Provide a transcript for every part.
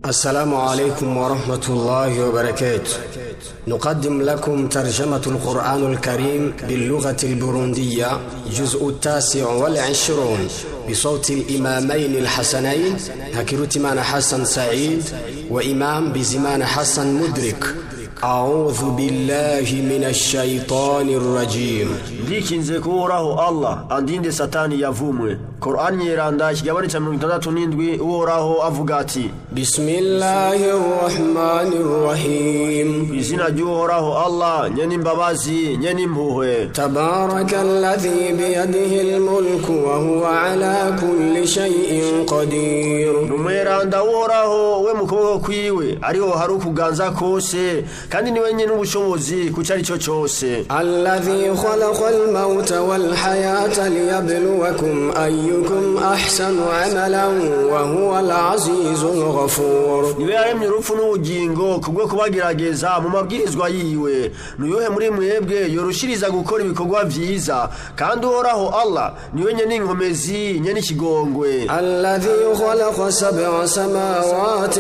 السلام عليكم ورحمة الله وبركاته. نقدم لكم ترجمة القرآن الكريم باللغة البروندية، جزء 29، بصوت الإمامين الحسنين هكيروتمان حسن سعيد وإمام بزمان حسن مدرك. أعوذ بالله من الشيطان الرجيم. Ndikinze kuhoraho Allah andinde Satani yavumwe. Korani Yeranda, ikigabane ca 67, Uhoraho avuga ati: بسم الله الرحمن الرحيم. Izina ry'Uhoraho Allah, nyene imbabazi, nyene impuhwe. تبارك الذي بيده الملك وهو على كل شيء قدير. Numweranda Uhoraho, we mu kuboko kwiwe ariho hari ukuganza kose, kandi niwe nyene ubushobozi ku cari co cose. الذي خلق الموت والحياة ليبلوكم أيكم أحسن عملا وهو العزيز الغفور. Niwe yaremye urupfu n'ubugingo kubwo kubagerageza mu mabwirizwa yiwe, nuyuhe muri mwebwe yorushiriza gukora ibikorwa vyiza. Kandi Uhoraho Allah niwe nyene inkomezi, nyene ikigongwe. الذي خلق سبع سماوات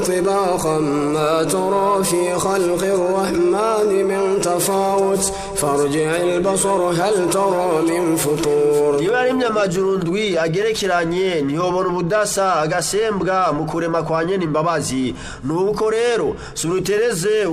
طباقا، ما ترى في خلق الرحمن من تفاوت، فارجع البصر هل ترى من فطور. Niwe yaremye amajuru ndwi agerekeranye, ntihobora ubudasa agasembwa mu kurema kwa nyene imbabazi. Nuko rero surutereze,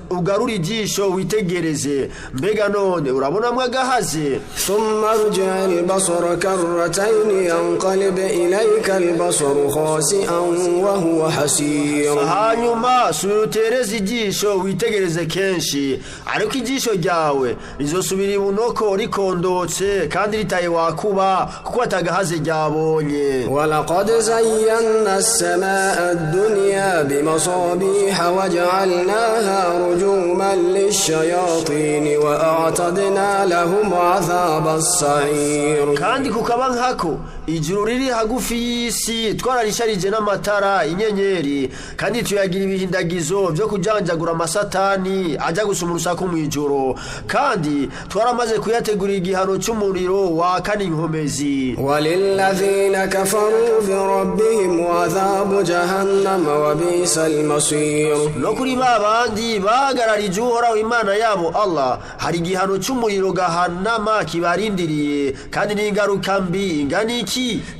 ugarure ijisho witegereze, mbega none urabonamwo agahaze? ثم ارجع البصر كرتين، ينقلب إليك البصر خاسئا وهو حسير. Hanyuma subira utereze ijisho witegereze kenshi, ariko ijisho ryawe rizosubira ibunoko rikondotse kandi ritaye wakuba, kuko atagahaze ryabonye. ولقد زينا السماء الدنيا بمصابيح وجعلناها رجوما للشياطين وأعتدنا لهم عذاب السعير. Kandi kukaba nkako, ijuru riri hagufi y'isi twararisharije n'amatara, inyenyeri, kandi tuyagira ibihindagizo vyo kujanjagura amasatani aja gusuma urusaku mw'ijoro, kandi twaramaze kuyategurira igihano c'umuriro wakana inkomezi. وللذين كفروا بربهم عذاب جهنم وبئس المصير. No kuri ba bandi bahagararije Uhoraho Imana yabo Allah, hari igihano c'umuriro gahanama kibarindiriye, kandi n'ingaruka mbi ingana iki!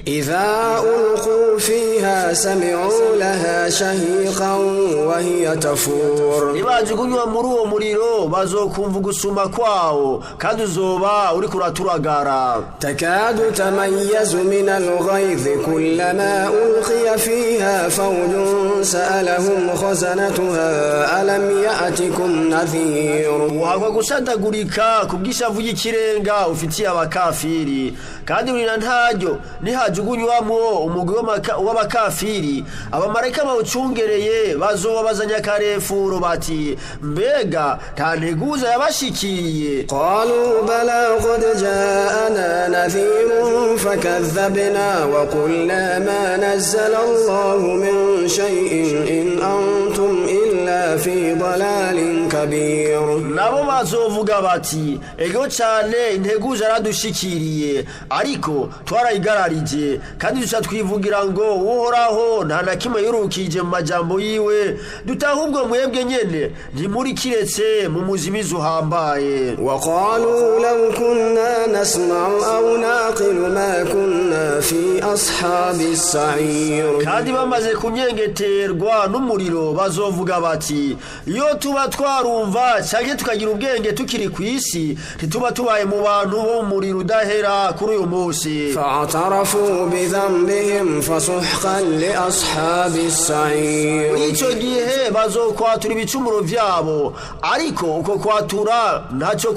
إذا ألقوا فيها سمعوا لها شهيقا وهي تفور. Nibajugunywa muri uwo muriro, bazokumva ugusuma kwawo, kandi uzoba uriko uraturagara. تكاد تميز من الغيظ، كلما ألقي فيها فوج سألهم خزنتها ألم يأتكم نذير؟ Uhakwa gusandagurika kubw'ishavu ry'ikirenga ufitiye abakafiri. Kandi buri na ntaryo nihajugunywamwo umugwi w'abakafiri, abamarayika bawucungereye bazobabazanya akarefuro bati: "Mbega nta nteguza yabashikiye?" قالوا بلى قد جاءنا نذير فكذبنا وقلنا ما نزل الله من شيء إن أنتم إلا في ضلال كبير. Nabo bazovuga bati: "Ego cane, integuza yaradushikiriye, ariko twarayigararije, kandi duca twivugira ngo Uhoraho nta na kimwe yurukije mu majambo yiwe, dutahubwo mwebwe nyene ntimuri kiretse mu muzimizi uhambaye." وقالوا لو كنا نسمع أو نعقل ما كنا في أصحاب السعير. Kandi bamaze kunyengeterwa n'umuriro, bazovuga bati: "Iyo tuba twarumva canke tukagira ubwenge tukiri ku isi, ntituba tubaye mu bantu bo mu muriro udahera kuri uyu munsi." فاعترفوا بذنبهم فسحقا لأصحاب السعير. Muri ico gihe bazokwatura ibicumuro vyabo, ariko uko kwatura ntacyo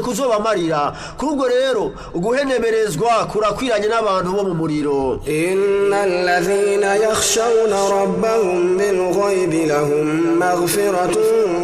kuzobamarira. Kuri ubwo rero uguheneberezwa kurakwiranye n'abantu bo mu muriro. إن الذين يخشون ربهم بالغيب لهم مغفرة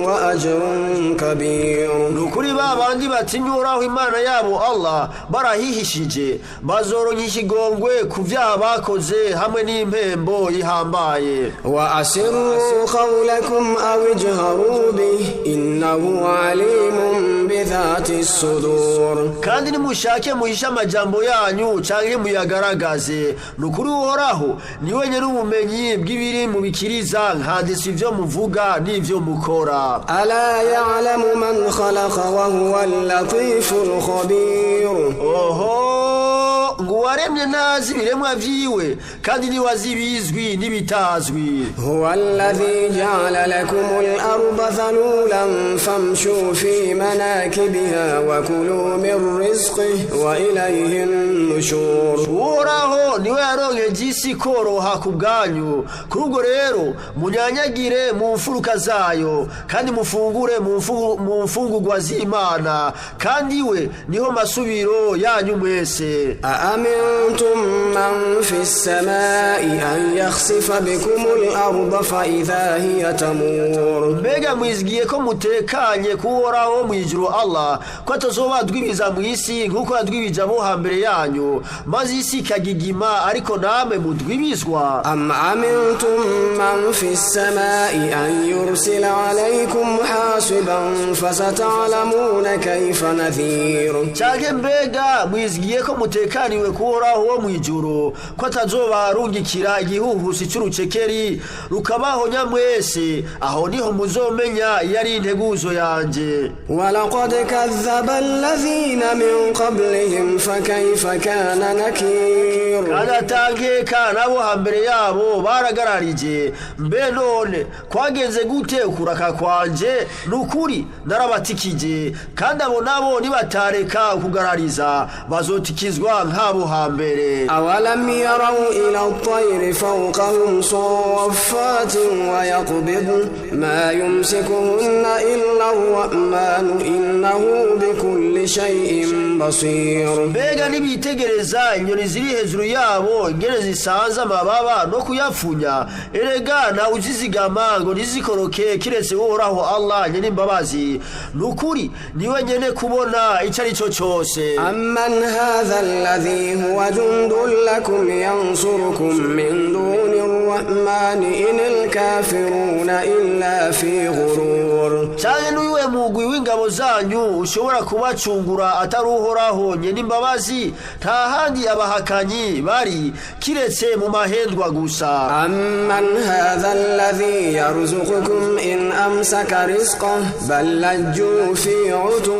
وأجر أجر كبير. Ni ukuri ba bandi batinya Uhoraho Imana yabo Allah barahihishije bazoronka ikigongwe ku vyaha bakoze hamwe n'impembo ihambaye. وأسروا قولكم أو اجهروا به إنه عليم بذات الصدور. Kandi nimushake muhishe amajambo yanyu canke muyagaragaze, ni ukuri Uhoraho ni wenyene ubumenyi bw'ibiri mu bikiriza nkanditse ivyo muvuga n'ivyo mukora. ألا يعلم من خلق وهو اللطيف الخبير. Oho, ngo uwaremye ntazi ibiremwa vyiwe, kandi niwe azi ibizwi n'ibitazwi. هو الذي جعل لكم الأرض ذلولا فامشوا في مناكبها وكلوا من رزقه وإليه النشور. Uhoraho niwe yaronkeje isi koroha ku bwanyu, kuri ubwo rero munyanyagire mu mfuruka zayo, kandi mufungure mu mfungurwa z'Imana, kandi we niho masubiro yanyu mwese. أأمنتم من في السماء أن يخسف بكم الأرض فإذا هي تمور. Mbega mwizigiye ko mutekanye ku Uhoraho mw'ijuru Allah ko atazobadwibiza mw'isi nk'uko yadwibije abo hambere yanyu, maze isi ikagigima, ariko namwe mudwibizwa? أم أمنتم من في السماء أن يرسل عليكم حاصبا فستعلمون كيف نذير. Canke mbega mwizigiye ko mutekaniwe ku Uhoraho wo mw'ijuru ko atazobarungikira igihuhusi c'urucekeri rukabahonya mwese? Aho niho muzomenya iyo ari integuzo yanje. ولقد كذب الذين من قبلهم فكيف كان نكير. Kandi atankeka nabo hambere yabo baragararije, mbe none kwagenze gute ukuraka kwanje? Ni ukuri narabatikije, kandi abo nabo nibatareka kugarariza bazotikizwa nk'abo hambere. أولم يروا إلى الطير فوقهم صافات ويقبضن ما يمسكهن إلا الرحمن إنه بكل شيء بصير. Mbega nibitegereza inyoni ziri hejuru yabo ingene zisanze amababa no kuyapfunya? Erega nawe uzizigama ngo ntizikoroke kiretse Uhoraho Allah nyene imbabazi. Ni ukuri niwe nyene kubona ico ari cyo cose. أمن هذا الذي هو جند لكم ينصركم من دون الرحمن إن الكافرون إلا في غرور. Canke n'uyuhe mugwi w'ingabo zanyu ushobora kubacungura atari Uhoraho nyene imbabazi? Nta handi abahakanyi bari kiretse mu mahendwa gusa. أمن هذا الذي يرزقكم إن أمسك رزقه بل لجوا في عتو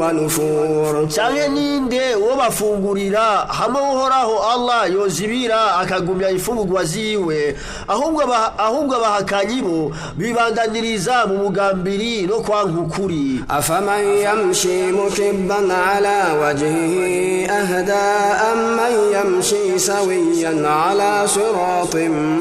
ونفور. Canke ninde uwo bafungurira hamwe Uhoraho Allah yozibira akagumya imfungurwa ziwe? Ahubwo abahakanyi bo bibandaniriza mu mugambiri no kwanka ukuri. أفمن يمشي مكبا على وجهه أهدى أمن يمشي سويا على صراط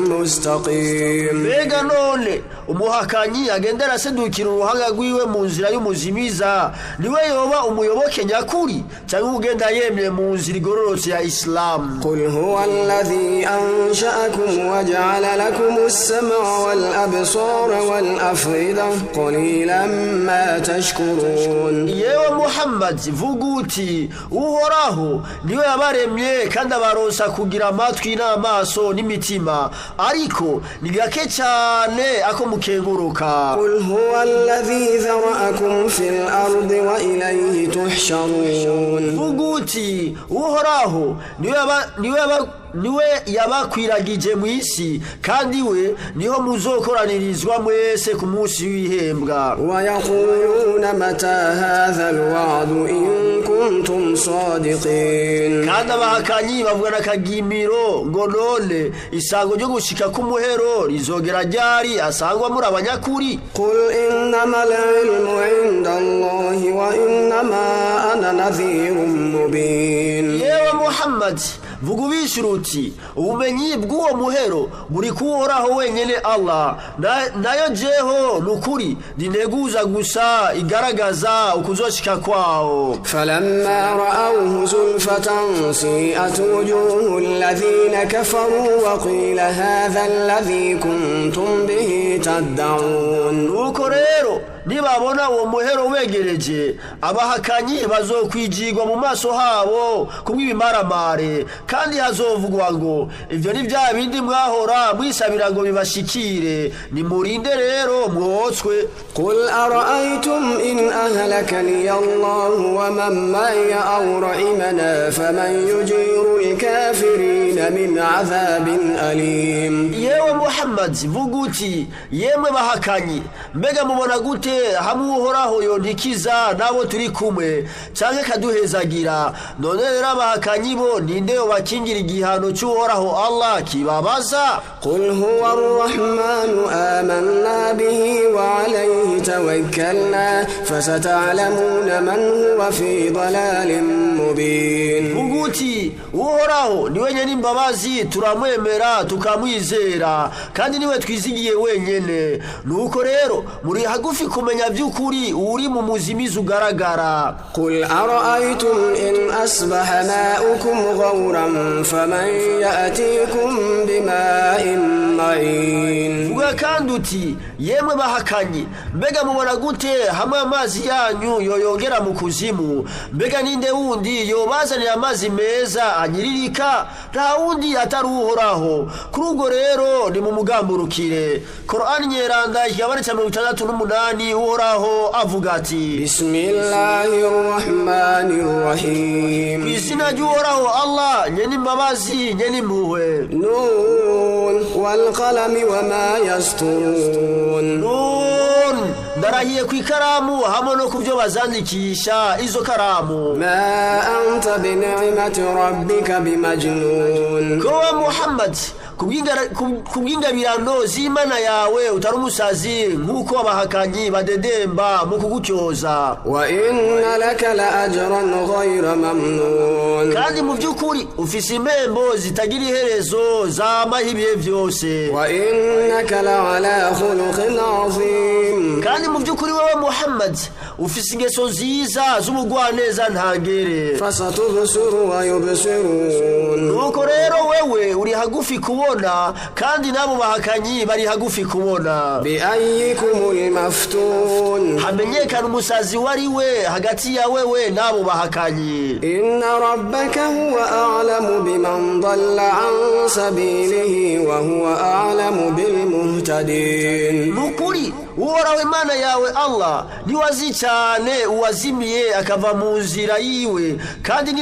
مستقيم. Mbega none umuhakanyi agenda arasedukira uruhanga rwiwe mu nzira y'umuzimiza niwe yoba umuyoboke nyakuri, canke ugenda yemye mu nzira igororotse ya Isilamu? قل هو الذي أنشأكم وجعل لكم السمع والأبصار والأفئدة قليلا ما تشكرون. Yewe Muhammad, vuga uti: Uhoraho niwe yabaremye kandi abaronsa kugira amatwi n'amaso n'imitima, ariko ni gake cyane ako mukenguruka. قل هو الذي ذرأكم في الأرض وإليه تحشرون. Vuga uti: Uhoraho niwe yabakwiragije mu isi, kandi we niho muzokoranirizwa mwese ku munsi w'ihembwa. ويقولون متى هذا الوعد إن كنتم صادقين. Kandi abahakanyi bavugana akagimiro ngo: none isango ryo gushika k'umuhero rizogera ryari asangwa muri abanyakuri? قل إنما العلم عند الله وإنما أنا نذير مبين. Yewe Muhammad, vuga ubishura uti: ubumenyi bw'uwo muhero buri kuhoraho wenyene Allah, nayo jeho ni ukuri ninteguza gusa igaragaza ukuzoshika kwawo. فلما رأوه زلفة سيئت وجوه الذين كفروا وقيل هذا الذي كنتم به تدعون. Nuko rero Nibabona uwo muhero wegereje, abahakanyi bazokwijigwa mu maso habo kubw'ibimaramare, kandi hazovugwa ngo: Ivyo ni vya bindi mwahora mwisabira ngo bibashikire, nimurinde rero mwotswe. قل أرأيتم إن أهلكني الله ومن معي أو رحمنا فمن يجير الكافرين من عذاب أليم. Yewe Muhammad, vuga uti: Yemwe bahakanyi, mbega mubona gute hamwe Uhoraho yontikiza n'abo turi kumwe, canke kaduhezagira? None rero abahakanyi bo ninde yobakingira igihano c'Uhoraho Allah kibabaza? قل هو الرحمن آمنا به وعليه توكلنا فستعلمون من هو في ضلال مبين. Vuga uti: Uhoraho ni wenyene imbabazi, turamwemera tukamwizera, kandi niwe twizigiye wenyene. Nuko rero muri hagufi kumenya vy'ukuri uri mu muzimizi ugaragara. قل أرأيتم إن أصبح ماؤكم غورا فمن يأتيكم بماء معين. Vuga kandi uti: Yemwe bahakanyi, mbega mubona gute hamwe amazi yanyu yoyongera mu kuzimu? Mbega ninde wundi yobazanira amazi meza anyiririka? Nta wundi atari Uhoraho. Kuri ubwo rero nimumugamburukire. Korani Nyeranda, ikigabane ca 68, Uhoraho avuga ati: بسم الله الرحمن الرحيم. Izina ry'Uhoraho Allah, nyene imbabazi, nyene impuhwe. نون والقلم وما يسطرون. Nun, ndarahiye ku ikaramu hamwe no ku byo bazandikisha izo karamu. ما أنت بنعمة ربك بمجنون. Kowa Muhammad, kubw'ingabirano z'Imana yawe utari umusazi nk'uko abahakanyi badedemba mu kugucyoza. وإن لك لأجرا غير ممنون. Kandi mu by'ukuri ufise impembo zitagira iherezo zamaho ibihe byose. وإنك لعلى خلق عظيم. Kandi mu by'ukuri wowe Muhammad ufise ingeso nziza z'umugwaneza ntangere. فستبصر ويبصرون. Nuko rero wewe uri hagufi kubona, kandi n'abo bahakanyi bari hagufi kubona. بأيكم المفتون. Hamenyekana umusazi wari we hagati ya wewe n'abo bahakanyi. إن ربك هو أعلم بمن ضل عن سبيله وهو أعلم بالمهتدين. Nukuri Uhoraho Imana yawe Allah niwe azi cyane uwazimiye akava mu nzira yiwe, kandi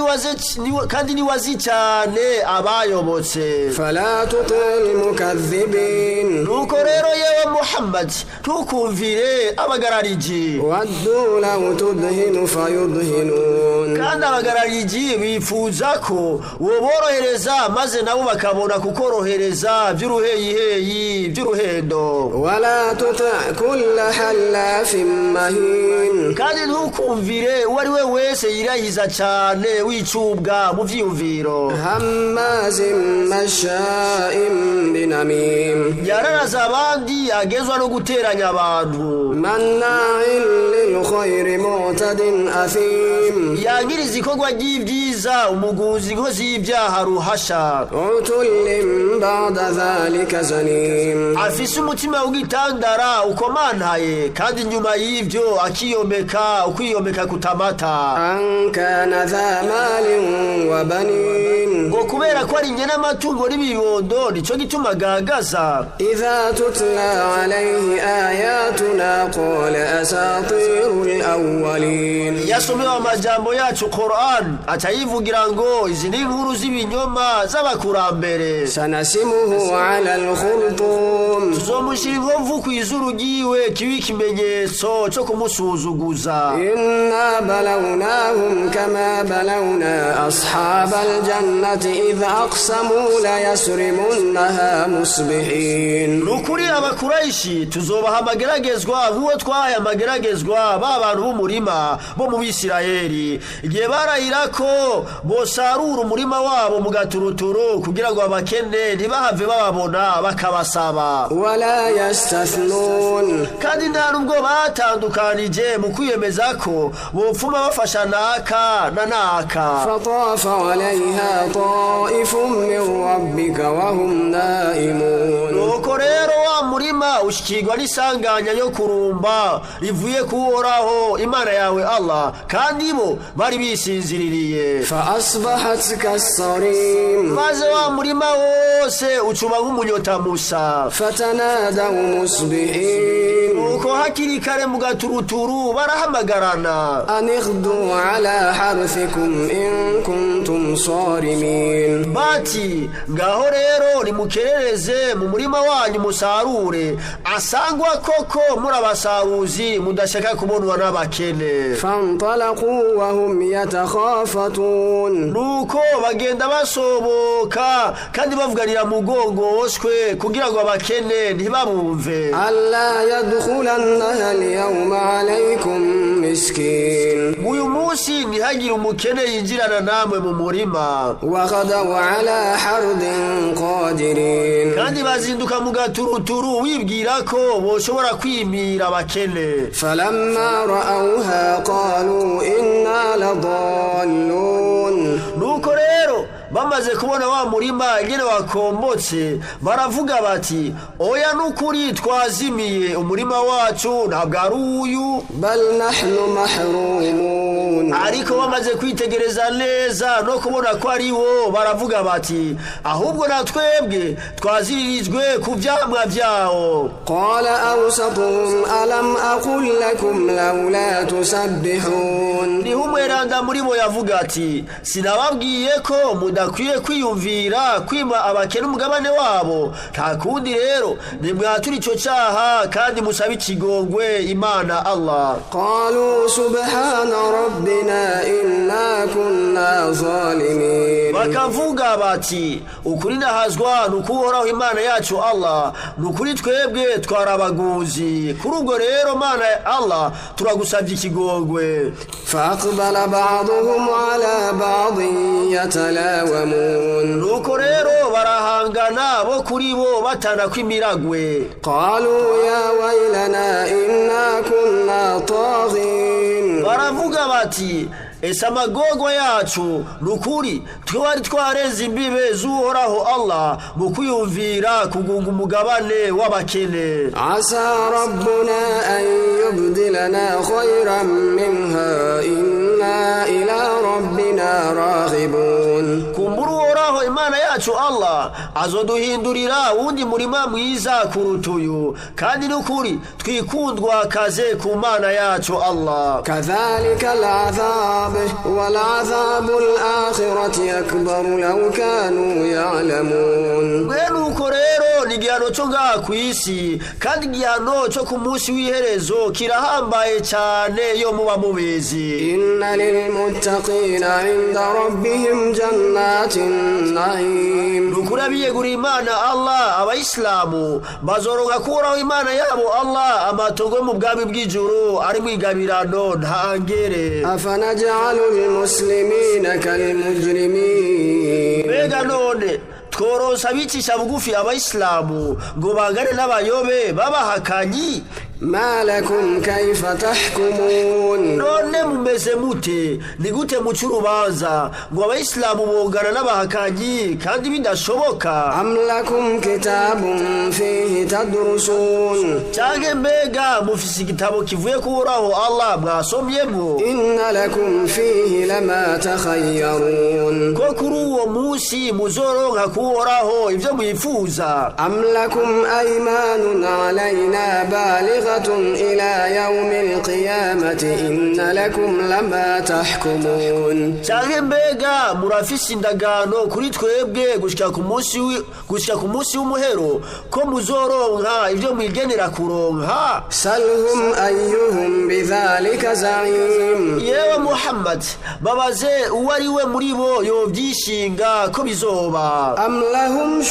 niwe azi cyane abayobotse. فلا تطع المكذبين. Nuko rero yewe Muhammad, ntukumvire abagarariji. ودوا لو تدهن فيدهنون. Kandi abagarariji bifuza ko woborohereza, maze nabo bakabona kukorohereza by'uruheyiheyi, by'uruhendo. ولا تطع كل حلاف مهين. Kandi ntukumvire uwo ari we wese yirahiza cyane, wicubwa mu vyiyumviro. هماز مشاء بنميم. Yararaza abandi, agezwa no guteranya abantu. مناع للخير معتد أثيم. Yangiriza ikorwa ry'ibyiza, umugunzi, inkozi y'ibyaha ruhasha. عتل بعد ذلك زنيم. Afise umutima w'igitandara ukomantaye, kandi nyuma y'ivyo akiyomeka ukwiyomeka kutamata. أن كان ذا مال وبنين. Ngo kubera ko ari nyene amatungo n'ibibondo, nico gituma agagaza. إذا تتلى عليه آياتنا قال أساطير الأولين. Yasomewe amajambo yacu Koran, aca yivugira ngo: Izi ni inkuru z'ibinyoma z'abakurambere. سنسمه على الخرطوم. Tuzomushyira inkovu ku izuru ryiwe, kibe ikimenyetso cyo kumusuzuguza. إنا بلوناهم كما بلونا أصحاب الجنة إذ أقسموا ليصرمنها مصبحين. Ni ukuri Abakurayishi tuzobaha amageragezwa nk'uwo twahaye amageragezwa ba bantu b'umurima bo mu Bisirayeli, igihe barahira ko bosarura umurima wabo mu gaturuturu, kugira ngo abakene ntibahave bababona bakabasaba. ولا يستثنون. Kandi nta nubwo batandukanije mu kwiyemeza ko bopfuma bafasha naka na naka. فطاف عليها طائف من ربك وهم نائمون. Nuko rero wa murima murima ushikirwa n'isanganya yo kurumba rivuye kuhoraho Imana yawe Allah, kandi bo bari bisinziririye. فأصبحت كالصريم. Maze wa murima wose ucuba nk'umunyota musa. فتنادوا مصبحين. Nuko hakiri kare mu gaturuturu barahamagarana. أن اغدوا على حرثكم إن كنتم صارمين. Bati ngaho rero nimukerereze mu murima wanyu musarure, asangwa koko muri abasaruzi mudashaka kubonwa n'abakene. فانطلقوا وهم يتخافتون. Nuko bagenda basoboka kandi bavuganira mugongo woshwe kugira ngo abakene ntibabumve. ألا يدخلنها اليوم عليكم مسكين. Uyu munsi ntihagire umukene yinjirana namwe mu murima. وغدوا على حرد قادرين. Kandi bazinduka mu gaturuturu wibwira ko boshobora kwimira abakene. فلما رأوها قالوا إنا لضالون. Nuko rero bamaze kubona wa murima ingene wakombotse, baravuga bati oya, n'ukuri twazimiye, umurima wacu ntabwo ari uyu. بل نحن محرومون. Ariko bamaze kwitegereza neza no kubona ko ari wo, baravuga bati ahubwo na twebwe twaziririjwe ku vyamwa vyawo. قال أوسطهم ألم أقل لكم لولا تسبحون. Niho umweranda muri bo yavuga ati sinababwiye ko mudakwiye kwiyumvira kwima abakene umugabane wabo? Nta kundi rero, nimwatura ico caha kandi musabe ikigongwe Imana Allah. قالوا سبحان ربنا إنا كنا ظالمين. Bakavuga bati ukuri nahazwa ni ukuhoraho Imana yacu Allah, ni ukuri twebwe twarabaguzi. Kuri ubwo rero Mana Allah, turagusabye ikigongwe. فأقبل بعضهم على بعض يتلاومون. Nuko rero barahangana bo kuri bo batana kw'imiragwe. قالوا يا ويلنا إنا كنا طاغين. Baravuga bati ese amagorwa yacu, ni ukuri twari twarenze imbibe z'uhoraho Allah mu kwiyumvira kugunga umugabane w'abakene. عسى ربنا أن يبدلنا خيرا منها إنا إلى ربنا راغبون. Kumbura uhoraho Imana yacu Allah azoduhindurira wundi murima mwiza kuruta uyu, kandi n'ukuri twikundwa kaze ku Mana yacu Allah. كذلك العذاب ولعذاب الآخرة أكبر لو كانوا يعلمون. Bene uko rero ni igihano cyo ngaha ku isi, kandi igihano cyo ku munsi w'iherezo kirahambaye cyane yo muba mubizi. إن للمتقين عند ربهم جنات النعيم. Ni ukuri abiyeguriye Imana Allah, abayisilamu, bazoronka kuraho Imana yabo Allah amatongo yo mu bwami bw'ijuru ari mu igabirano ntangere. أفنجعل المسلمين كالمجرمين. Mbega none tworonsa abicisha bugufi abayisilamu ngo bangane n'abayobe babahakanyi? ما لكم كيف تحكمون. None mumeze mute? Ni gute muca urubanza ngo abayisilamu bongana n'abahakanyi kandi bidashoboka? أم لكم كتاب فيه تدرسون. Canke mbega mufise igitabo kivuye kuhoraho Allah mwasomyemwo? إن لكم فيه لما تخيرون. Ko kuri uwo munsi muzoronka kuhoraho ivyo mwifuza. أم لكم أيمان علينا بالغة إلى يوم القيامة إن لكم لما تحكمون. Canke mbega murafise indagano kuri twebwe gushika ku munsi w'umuhero ko muzoronka ivyo mwigenera kuronka? سلهم أيهم بذلك زعيم. Yewe Muhammad, babaze uwo ari we muri bo yovyishinga ko bizoba. أم لهم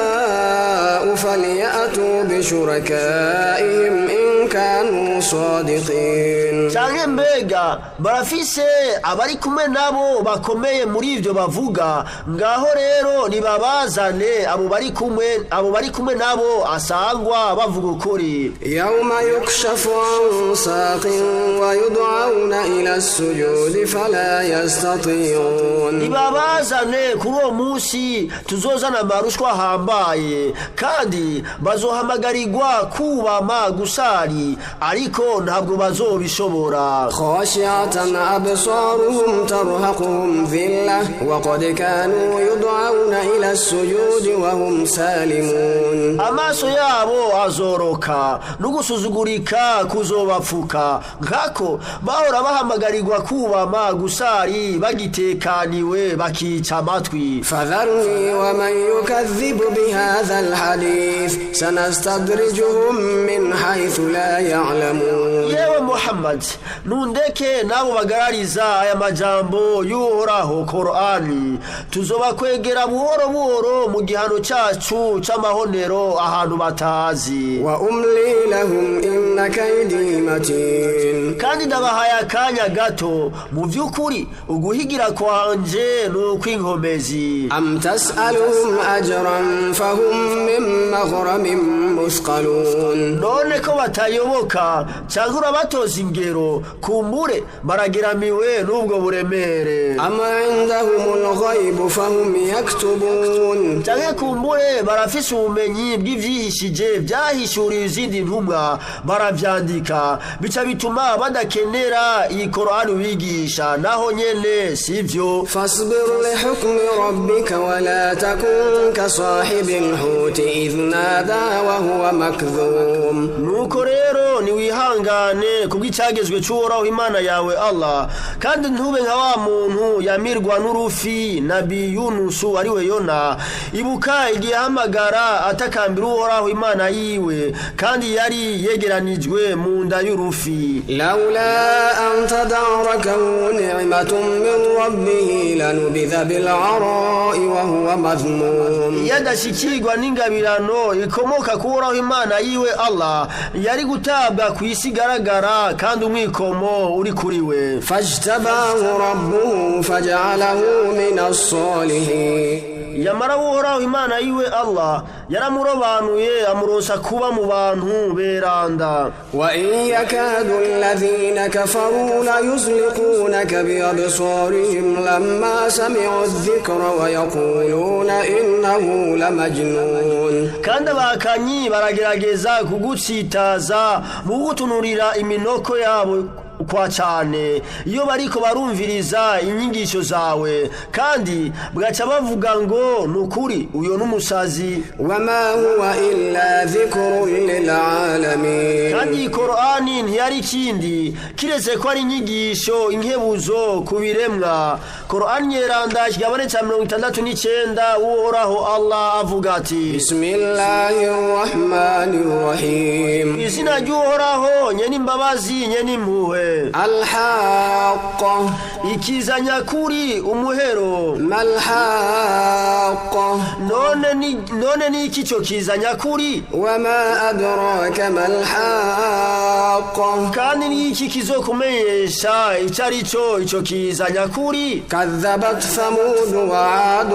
شركاء فليأتوا بشركائهم بهم إن كانوا صادقين. Canke mbega barafise abari kumwe nabo bakomeye muri ivyo bavuga? Ngaho rero nibabazane abo bari kumwe nabo asangwa bavuga ukuri. يوم يكشف عن ساق ويدعون إلى السجود فلا يستطيعون. Nibabazane kuri uwo munsi tuzozana amarushwa ahambaye, kandi bazohamagarirwa kubama gusari, ariko ntabwo bazobishobora. خاشعة أبصارهم ترهقهم ذلة وقد كانوا يدعون إلى السجود وهم سالمون. Amaso yabo azoroka, n'ugusuzugurika kuzobapfuka, nkako bahora bahamagarirwa kubama gusari bagitekaniwe, bakica amatwi. فذرني ومن يكذب بهذا الحديث، سنستدرجهم من حيث لا يعلمون. Yewe Muhammad, nundeke nabo bagarariza aya majambo y'Uhoraho Korani, tuzobakwegera buhoro buhoro mu gihano cacu c'amahonero ahantu batazi. وأملي لهم إن كيدي متين. Kandi ndabahaye akanya gato, mu vy'ukuri uguhigira kwanje ni ukw'inkomezi. أم تسألهم أجرا فهم من مغرم مثقلون. None ko batayoboka, canke urabatoza ingero? Kumbure barageramiwe n'ubwo buremere. أم عندهم الغيب فهم يكتبون. Canke kumbure barafise ubumenyi bw'ivyihishije vyahishuriwe izindi ntumwa, baravyandika, bica bituma badakenera iyi Korani bigisha? Naho nyene sivyo. فاصبر لحكم ربك ولا تكن كصاحب الحوت إذ نادى وهو مكظوم. Nuko rero niwihangane kubw'icagezwe c'Uhoraho Imana yawe Allah, kandi ntube nka wa muntu yamirwa n'urufi, Nabi Yunusu, ariwe Yona. Ibuka igihe ahamagara atakambira Uhoraho Imana yiwe, kandi yari yegeranijwe mu nda y'urufi. لولا أن تداركه نعمة من ربه لنبذ بالعراء وهو مذموم. Iyo adashikirwa n'ingabirano ikomoka ku Uhoraho Imana yiwe Allah, yari gutabwa ku isi igaragara, kandi umwikomo uri kuri we. فاجتباه ربه فجعله من الصالحين. Yamara Uhoraho Imana yiwe Allah yaramurobanuye, amuronsa kuba mu bantu beranda. وإن يكاد الذين كفروا ليزلقونك بأبصارهم لما سمعوا الذكر ويقولون إنه لمجنون. Kandi abahakanyi baragerageza kugutsitaza mu kugutunurira iminoko yabo kwa cane iyo bariko barumviriza inyigisho zawe, kandi bwaca bavuga ngo: "Ni ukuri uyo n'umusazi." وما هو إلا ذكر للعالمين. Kandi iyi Korani ntiyari ikindi kiretse ko ari inyigisho, inkebuzo ku biremwa. Korani Yeranda, ikigabane ca 69, Uhoraho Allah avuga ati: بسم الله الرحمن الرحيم. Izina ry'Uhoraho nyene imbabazi nyene impuhwe. الحاقة. Ikiza nyakuri, umuhero. ما الحاقة؟ None ni iki ico kiza nyakuri? وما أدراك ما الحاقة؟ Kandi ni iki kizokumenyesha ico ari cyo ico kiza nyakuri? كذبت ثمود وعاد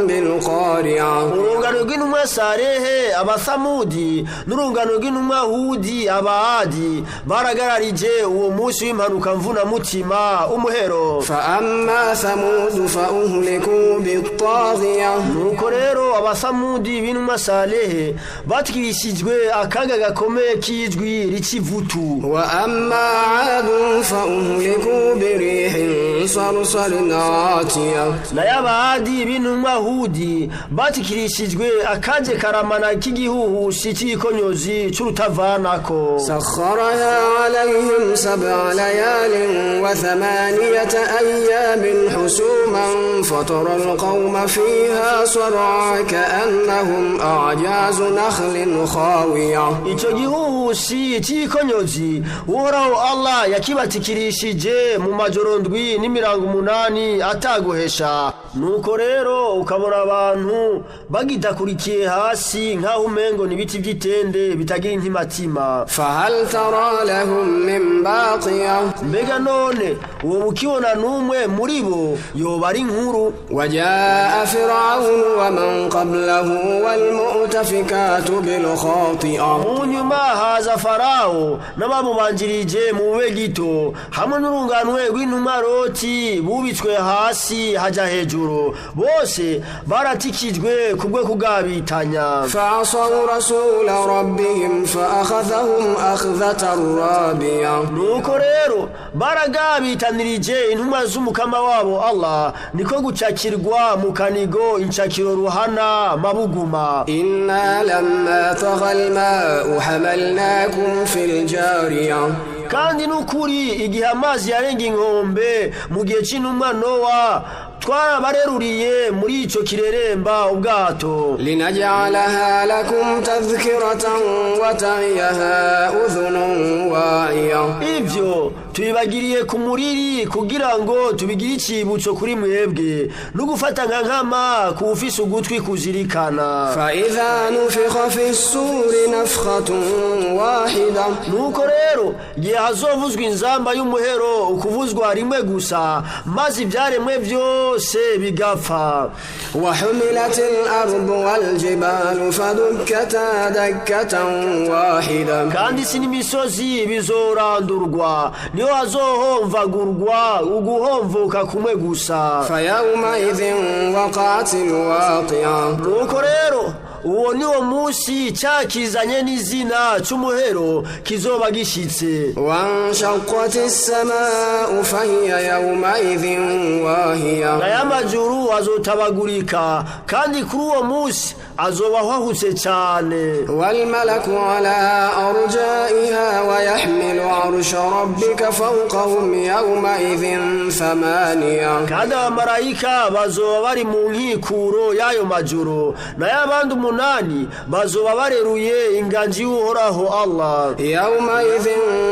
بالقارعة. Urungano rw'intumwa Sarehe, Abasamudi, n'urungano rw'intumwa Hudi, Abaadi, baragararije uwo munsi w'impanuka mvunamutima, umuhero. فأما ثمود فأهلكوا بالطاغية. Nuko rero Abasamudi b'intumwa Salehe batwishijwe akaga gakomeye k'ijwi r'ikivutu. وأما عاد فأهلكوا بريح صرصر عاتية. Nayo Abahadi b'intumwa Hudi batikirishijwe akaje karamana k'igihuhusi cy'ikonyozi c'urutavanako. سخرها عليهم 7 ليال و8 أيام حسوما فترى القوم فيها صرعى كأنهم أعجاز نخل خاوية. Icyo gihuhusi cy'ikonyozi Uhoraho Allah yakibatikirishije mu majoro ndwi n'imirango 8 ataguhesha. Nuko rero ukabona abantu bagitakurikiye hasi nk'aho umengo ni ibiti by'itende bitagira intimatima. فهل ترى لهم من باقية؟ Mbega none uwo bukibona n'umwe muri bo yoba ari inkuru? وجاء فرعون ومن قبله والمؤتفكات بالخاطئة. Mu nyuma haza Farawo n'abamubanjirije mu bube gito hamwe n'urunganwe rw'intumwa Loti bubitswe hasi haja hejuru, bose baratikijwe kubwo kugabitanya. فعصوا رسول ربهم فأخذهم أخذة رابية. Nuko rero baragabitanirije intumwa z'umukama wabo Allah, niko gucakirwa mu kanigo incakiro ruhana mabuguma. إنا لما طغى الماء حملناكم في الجارية. Kandi n'ukuri igihe amazi yarenga inkombe mu gihe c'intumwa Nowa, twarabareruriye muri ico kireremba ubwato. لنجعلها لكم تذكرة وتعيها أذن واعية. Ivyo tubibagiriye ku muriri kugira ngo tubigire icibutso kuri mwebwe no gufata nka nkama ku ufise ugutwi kuzirikana. فإذا نفخ في الصور نفخة واحدة، Nuko rero igihe hazovuzwa inzamba y'umuhero ukuvuzwa rimwe gusa, maze ivyaremwe vyose bigapfa. وحملت الأرض والجبال فدكتا دكة واحدة. Kandi isi n'imisozi bizorandurwa, niho hazohomvagurwa uguhomvuka kumwe gusa. فيومئذ وقعت الواقعة. Nuko rero uwo ni wo munsi cyakizanye n'izina c'umuhero kizoba gishitse. وانشقت السماء فهي يومئذ واهية. Aya majuru azotabagurika, kandi kuri uwo munsi azoba ahahutse cyane. والملك على أرجائها ويحمل عرش ربك فوقهم يومئذ 8. Kandi abamarayika bazoba bari mu nkikuro y'ayo majuru, nayo abandi 8 bazoba bareruye inganji y'Uhoraho Allah. يومئذ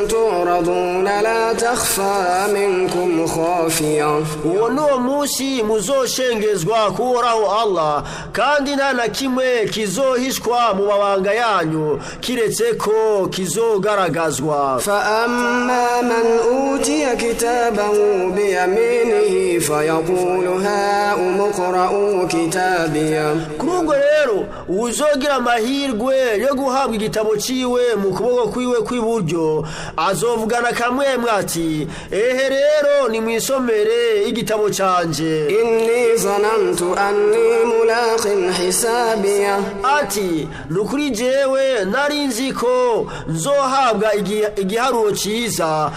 تعرضون لا تخفى منكم خافية. Uwo ni wo munsi muzoshengezwa ku Uhoraho Allah, kandi nta na kimwe kizohishwa mu mabanga yanyu kiretse ko kizogaragazwa. فأما من أوتي كتابه بيمينه فيقول هاؤم اقرءوا كتابيه. Kuri ubwo rero uwuzogira amahirwe yo guhabwa igitabo ciwe mu kuboko kwiwe kw'iburyo azovugana kamwemwe ati: ehe rero nimwisomere igitabo canje. إني ظننت أني ملاق حسابيه. Ati: nukuri jewe nari nzi ko nzohabwa igiharuro ciza,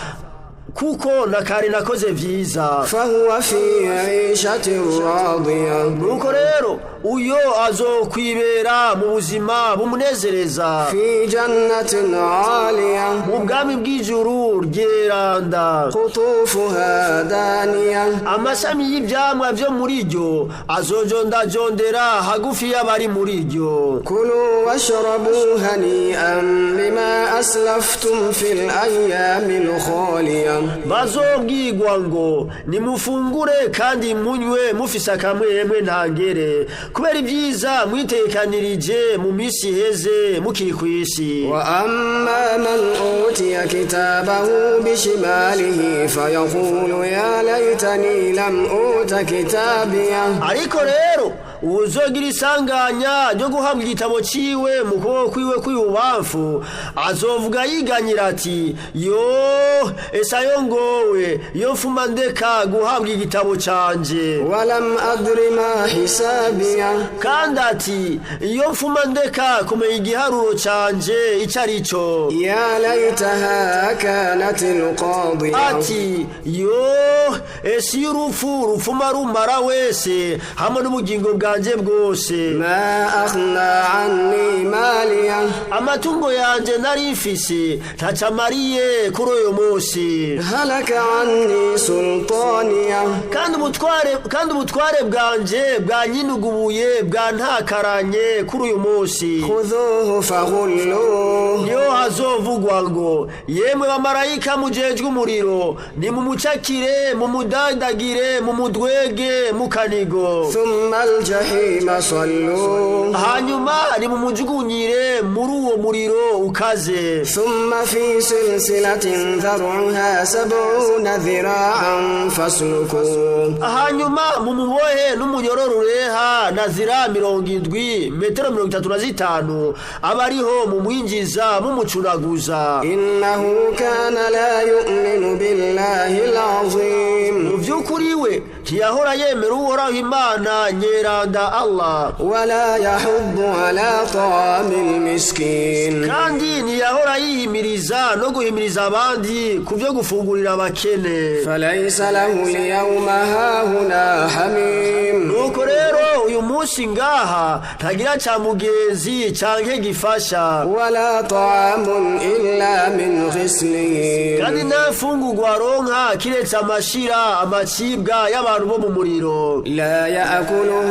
kuko na kare nakoze vyiza. فهو في عيشة راضية. Nuko rero uyo azokwibera mu buzima bumunezereza, في جنة عالية. mu bwami bw'ijuru ryeranda. قطوفها دانية. Amashami y'ivyamwa vyo muri ryo azojondajondera hagufi y'abari muri ryo. كلوا واشربوا هنيئا بما أسلفتم في الأيام الخالية. Bazobwirwa ngo: nimufungure kandi munywe mufise akamwemwe ntangere, kubera ibyiza mwitekanirije mu minsi iheze mukiri kw'isi. وأما من أوتي كتابه بشماله فيقول يا ليتني لم أوت كتابيه. Ariko rero uwuzogira isanganya ryo guhabwa igitabo ciwe mu kuboko kwiwe kw'ibubamfu azovuga yiganyira ati: yo esayo ngowe, yo mfuma ndeka guhabwa igitabo canje. ولم أدر ما حسابيه. Kandi ati: iyo mfuma ndeka kumenya igiharuro canje ico ari cyo. يا ليتها كانت القاضية. Ati: yo ese iyo urupfu rupfuma rumara wese hamwe n'ubugingo bwa bwanje bwose. ما أغنى عني ماليه. Amatungo yanje nari mfise ntacamariye kuri uyu munsi. هلك عني سلطانيه. Kandi ubutware bwanje bwanyinugubuye, bwantakaranye kuri uyu munsi. خذوه فغلوه. Niyo hazovugwa ngo: yemwe bamarayika mujejwe umuriro, nimumucakire, mumudandagire, mumudwege mu kanigo. ثم الجحيم صلوه. Hanyuma nimumujugunyire muri uwo muriro ukaze. ثم في سلسلة ذرعها 70 ذراعا فاسلكوه. Hanyuma mumubohe n'umunyororo ureha na zira 70, metero 35, aba ariho mumwinjiza mumucunaguza. إنه كان لا يؤمن بالله العظيم. Mu by'ukuri we ntiyahora yemera Uhoraho Imana nyeranda Allah. ولا يحض على طعام المسكين. Kandi ntiyahora yihimiriza no guhimiriza abandi ku byo gufungurira abakene. فليس له اليوم هاهنا حميم. Nuko rero uyu munsi ngaha ntagira ca mugenzi canke gifasha. ولا طعام إلا من غسلين. Kandi nta mfungurwa aronka kiretse amashira, amacibwa y'abantu bo mu muriro. لا يأكله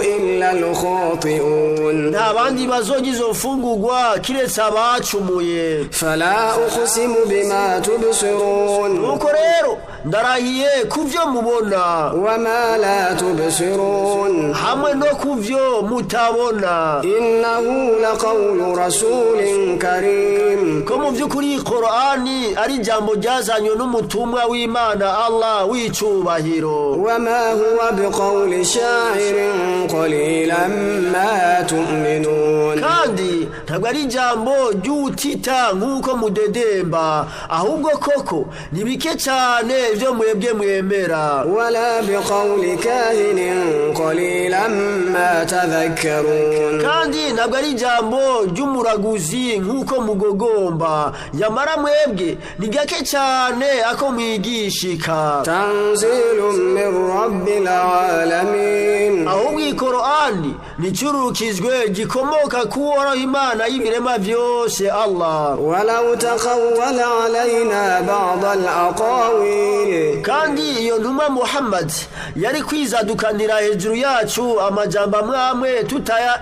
إلا الخاطئون. Nta bandi bazorya izo mfungurwa kiretse abacumuye. فلا أقسم بما تبصرون. Nuko rero ndarahiye ku vyo mubona وما لا تبصرون. hamwe no ku vyo mutabona. إنه لقول رسول كريم. Ko mu by'ukuri Korani ari ijambo ryazanywe n'umutumwa w'Imana Allah w'icubahiro. وما هو بقول شاعر قليلا ما تؤمنون. Kandi ntabwo ari ijambo ry'utita nk'uko mudedemba, ahubwo koko ni bike cyane ibyo mwebwe mwemera. ولا بقول كاهن قليلا ما تذكرون. Kandi ntabwo ari ijambo ry'umuraguzi nk'uko mugogomba, nyamara mwebwe ni gake cyane ako mwigishika. تنزيل من رب العالمين. Ahubwo iyi Korani ni icurukizwe gikomoka ku Uhoraho Imana y'ibirema byose Allah. ولو تقول علينا بعض الأقاويل. Kandi iyo ntumwa Muhammad yari kwizadukanira hejuru yacu amajambo amwe amwe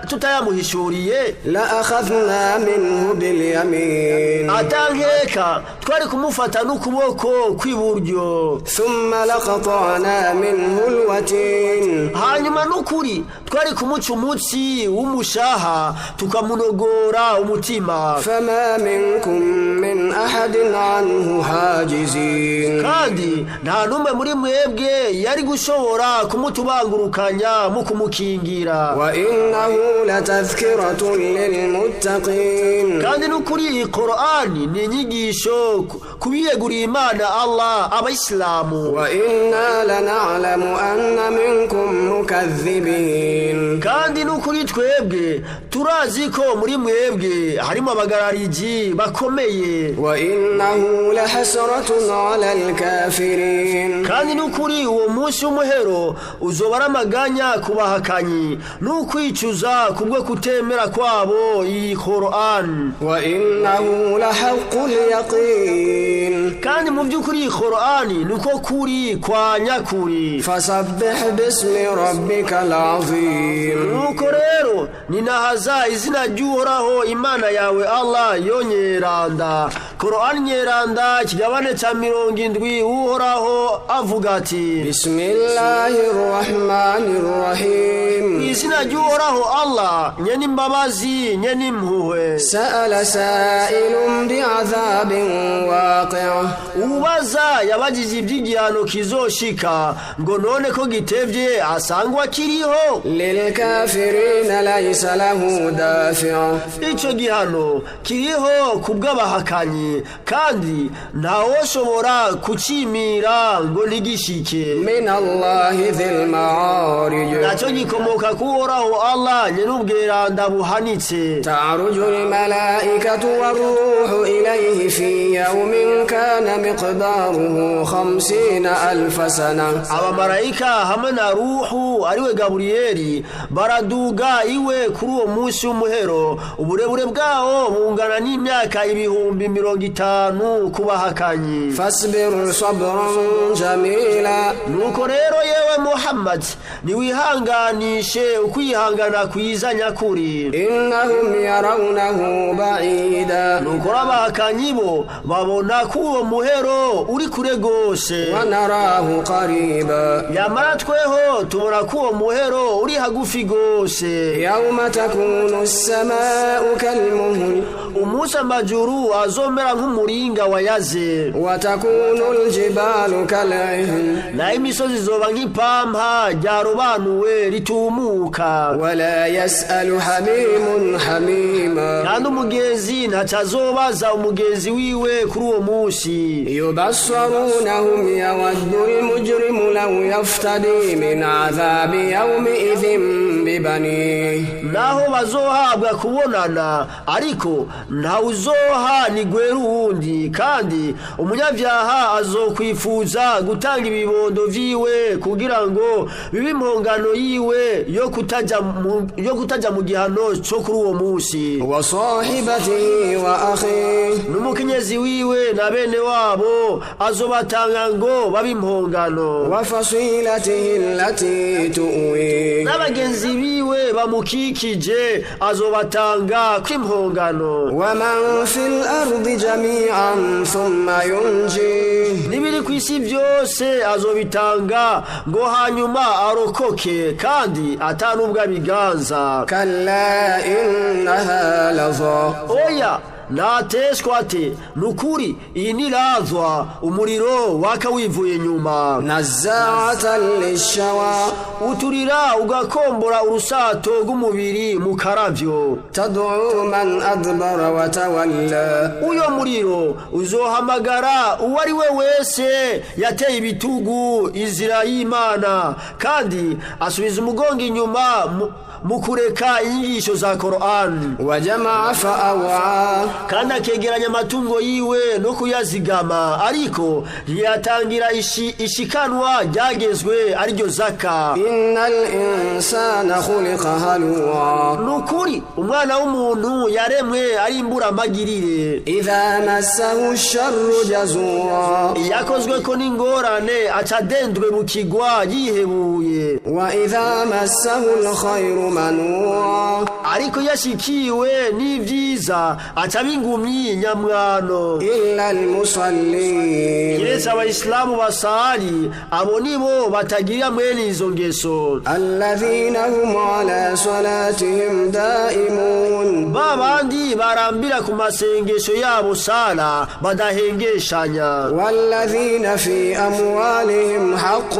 tutayamuhishuriye, لأخذنا منه باليمين. Atankeka twari kumufata n'ukuboko kw'iburyo. ثم لقطعنا منه الوتين. Hanyuma n'ukuri twari kumuca umutsi w'umushaha, tukamunogora umutima. فما منكم من أحد عنه حاجزين. Kandi nta n'umwe muri mwebwe yari gushobora kumutubangurukanya mu kumukingira. وإنه لتذكرة للمتقين. Kandi n'ukuri iyi Korani ni inyigisho ku biyeguriye Imana Allah, abayisilamu. وإنا لنعلم أن منكم مكذبين. Kandi n'ukuri twebwe turazi ko muri mwebwe harimo abagarariji bakomeye. وإنه لحسرة على الكافرين. Kandi n'ukuri uwo munsi w'umuhero uzoba ari amaganya ku bahakanyi n'ukwicuza kubwo kutemera kwabo iyi Korani. وإنه لحق اليقين. Kandi mu by'ukuri iyi Korani niko kuri kwa nyakuri. فسبح باسم ربك العظيم. Nuko rero ninahaza izina ry'Uhoraho Imana yawe Allah yonyeranda. Korani nyeranda, ikigabane ca 70, Uhoraho avuga ati: بسم الله الرحمن الرحيم. Izina ry'Uhoraho Allah nyene imbabazi nyene impuhwe. سأل سائل بعذاب واقع. Ubaza yabajije iby'igihano kizoshika, ngo none ko gitevye asangwa kiriho? للكافرين ليس له دافع. Ico gihano kiriho kubw'abahakanyi. cyane, kandi ntawoshobora kucimira ngo ntigishike. من الله ذي المعارج. Nacyo gikomoka ku Uhoraho Allah nyen'ubweranda buhanitse. تعرج الملائكة والروح إليه في يوم كان مقداره 50,000 سنة. Abamarayika hamwe na Ruhu, ariwe Gaburiyeli, baraduga iwe kuri uwo munsi w'umuhero. Uburebure bwawo bungana n'imyaka 50,000 ku bahakanyi. فاصبر صبرا جميلا. Nuko rero yewe Muhammad, niwihanganishe ukwihangana kwiza nyakuri. إنهم يرونه بعيدا. Nuko abahakanyi bo babona ko uwo muhero uri kure rwose. ونراه قريبا. Yamara tweho tubona ko uwo muhero uri hagufi rwose. يوم تكون السماء كالمهل. Umunsi amajuru azomera nk'umuringa wayaze. وتكون الجبال كالعهن. Naho imisozi izoba nk'ipampa ryarobanuwe ritumuka. ولا يسأل حميم حميما. Kandi umugenzi ntaco azobaza umugenzi wiwe kuri uwo munsi. يبصرونهم يود المجرم لو يفتدي من عذاب يومئذ ببنيه. Naho bazohabwa kubonana, ariko ntawuzoha nigwera uwundi, kandi umunyabyaha azokwifuza gutanga ibibondo vyiwe kugira ngo bibe impongano yiwe yo kutaja mu gihano co kuri uwo munsi. وصاحبته وأخيه. N'umukenyezi wiwe na bene wabo azobatanga ngo babe impongano. وفصيلته التي تؤويه. N'abagenzi biwe bamukikije azobatanga kw'impongano. ومن في الأرض جميعا ثم ينجيه. N'ibiri ku isi byose azobitanga ngo hanyuma arokoke, kandi atanubwo abiganza. كلا إنها لظى. Oya, nateshwa ate, nukuri iyi ni lazwa, umuriro waka wivuye inyuma. نزاعة للشوى. Uturira ugakombora urusato rw'umubiri mu karavyo. تدعو من أدبر وتولى. Uyo muriro uzohamagara uwo ari we wese yateye ibitugu inzira y'Imana, kandi asubiza umugongo inyuma mu kureka inyigisho za Korani. وجمع فأوعى. Kandi akegeranya amatungo yiwe no kuyazigama, ariko ntiyatangira ishikanwa ryagezwe, ariryo zaka. إن الإنسان خلق هلوعا. Nukuri umwana w'umuntu yaremwe ari imburamagirire. إذا مسه الشر جزوعا. Yakozwe ko n'ingorane aca adendwe mu kigwa yihebuye. وإذا مسه الخير منوعا. Ariko yashikiwe n'ivyiza aca bingumyi nyamwano. إلا المصلين. Kiretse abayisilamu basali, abo nibo batagira mwene izo ngeso. الذين هم على صلاتهم دائمون. Ba bandi barambira ku masengesho yabo sala badahengeshanya. والذين في أموالهم حق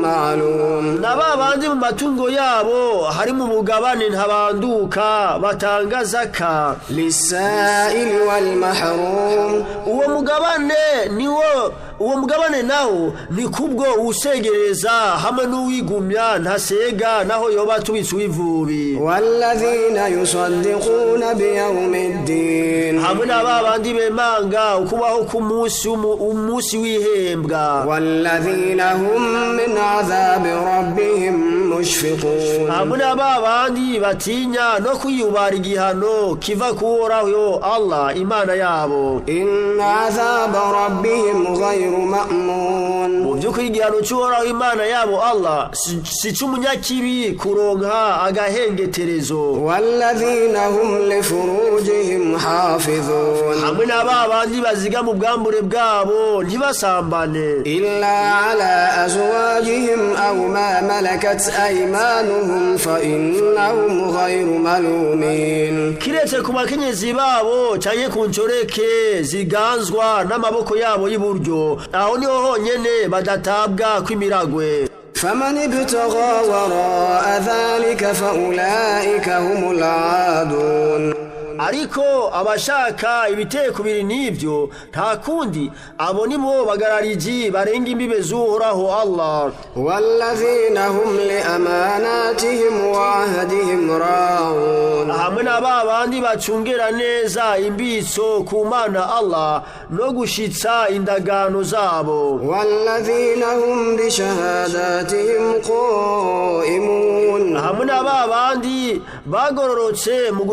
معلوم. Na ba bandi mu matungo yabo harimo umugabane ntabanduka batanga zaka. للسائل والمحروم. Uwo mugabane niwo, uwo mugabane nawo ni kubwo usegereza hamwe n'uwigumya ntasega naho yoba atubitse uw'ivubi. والذين يصدقون بيوم الدين. Hamwe na ba bandi bemanga ukubaho k'umunsi umunsi w'ihembwa. والذين هم من عذاب ربهم مشفقون. Hamwe na ba bandi batinya no kwiyubara igihano kiva kuhoraho Allah Imana yabo. إن عذاب ربهم غير مأمون. Mu by'ukuri igihano cy'Uhoraho Imana yabo Allah si cy'umunyakibi kuronka agahengeterezo. والذين هم لفروجهم حافظون. Hamwe na ba bandi baziga mu bwambure bwabo ntibasambane. إلا على أزواجهم أو ما ملكت أيمانهم فإنهم غير ملومين. Kiretse ku bakenyezi babo canke ku ncoreke ziganzwa n'amaboko yabo y'iburyo, aho niho honyene badatabwa kw'imiragwe. فمن ابتغى وراء ذلك فأولئك هم العادون. Ariko abashaka ibitekubiri n'ibyo nta kundi, abo ni bo bagarariji barenga imbibe z'Uhoraho Allah. والذين هم لأماناتهم وعهدهم راعون. Hamwe na ba bandi bacungera neza imbitso ku Mana Allah no gushitsa indagano zabo. والذين هم بشهاداتهم قائمون. Hamwe na ba bandi bagororotse mu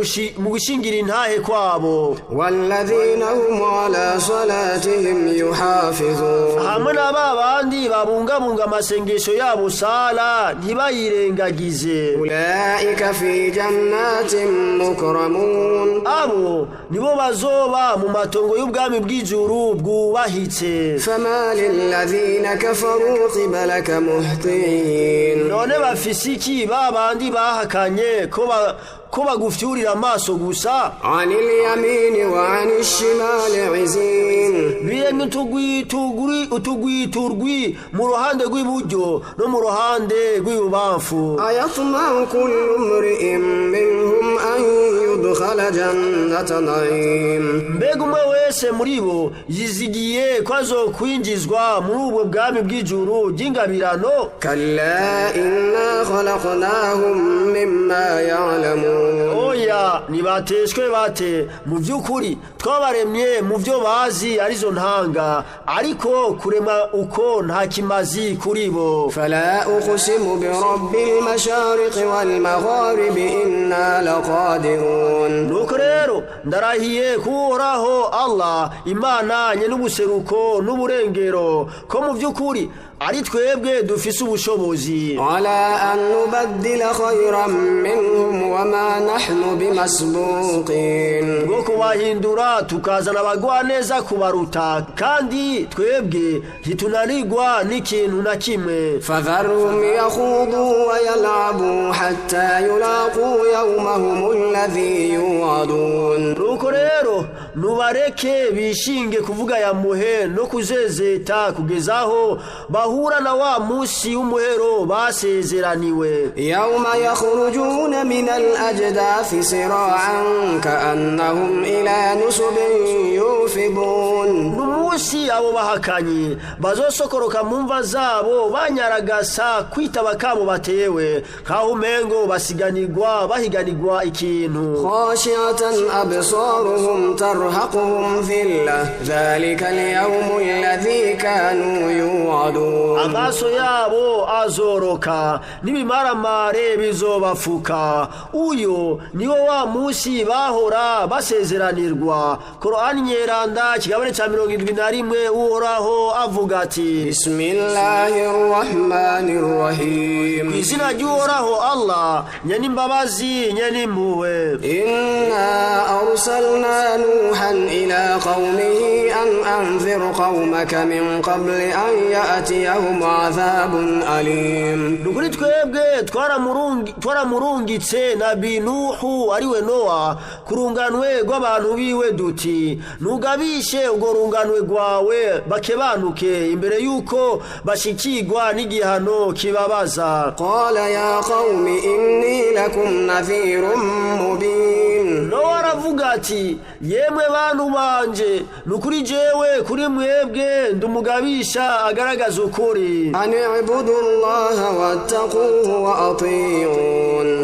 gushingira intahe kwabo. والذين هم على صلاتهم يحافظون. Hamwe na ba bandi babungabunga amasengesho yabo sala ntibayirengagize. أولئك في جنات مكرمون. Abo nibo bazoba mu matongo y'ubwami bw'ijuru bwubahitse. فما للذين كفروا قبلك مهطعين. None bafise iki ba bandi bahakanye ko bagufyurira amaso gusa? عن اليمين وعن الشمال عزين. Biremye utugwi turwi mu ruhande rw'iburyo no mu ruhande rw'ibubamfu. أيطمع كل امرئ منهم أن يدخل جنة نعيم. Mbega umwe wese muri bo yizigiye ko azokwinjizwa muri ubwo bwami bw'ijuru ry'ingabirano? كلا إنا خلقناهم مما يعلمون. Oya, ntibateshwe bate, mu by'ukuri twabaremye mu byo bazi arizo ntanga, ariko kurema uko nta kimazi kuri bo. فلا أقسم برب المشارق والمغارب إنا لقادرون. Nuko rero ndarahiye kuhoraho Allah Imana nye n'ubuseruko n'uburengero ko mu by'ukuri ari twebwe dufise ubushobozi على أن نبدل خيرا منهم وما نحن بمسبوقين. bwo kubahindura tukazana abagwaneza kubaruta, kandi twebwe ntitunanirwa n'ikintu na kimwe. فذرهم يخوضوا ويلعبوا حتى يلاقوا يومهم الذي يوعدون. Nuko rero nubareke bishinge kuvuga ya muhe no kuzezeta kugeza aho bahura na wa musi w'umuhero basezeraniwe. يوم يخرجون من الأجداث سراعا كأنهم إلى نصب يوفضون. N'umunsi abo bahakanyi bazosokoroka mu mva zabo banyaragasa kwitaba kabo batewe nkaho umengo basiganirwa bahiganirwa ikintu. خاشعة أبصارهم ترهقهم ذلة ذلك اليوم الذي كانوا يوعدون. Amaso yabo azoroka n'ibimaramare bizobafuka, uyo niwo wa musi bahora basezeranirwa. Korani Nyeranda kigabane ca 71, Uhoraho avuga ati: بسم الله الرحمن الرحيم. Izina ry'Uhoraho Allah nyen'imbabazi nyen'impuhwe. إنا أرسلنا نوحا إلى قومه أن أنذر قومك من قبل أن يأتيهم عذاب أليم. Nukuri twebwe twaramurungitse nabi Nuhu ariwe Nowa ku runganwe rw'abantu biwe duti: nugabishe urwo runganwe rwawe bakebanuke imbere y'uko bashikirwa n'igihano kibabaza. قال يا قوم إني لكم نذير مبين. Nowa aravuga ati: yemwe bantu banje, nukuri jewe kuri mwebwe ndumugabisha agaragaza ukuri. أن اعبدوا الله واتقوه وأطيعون.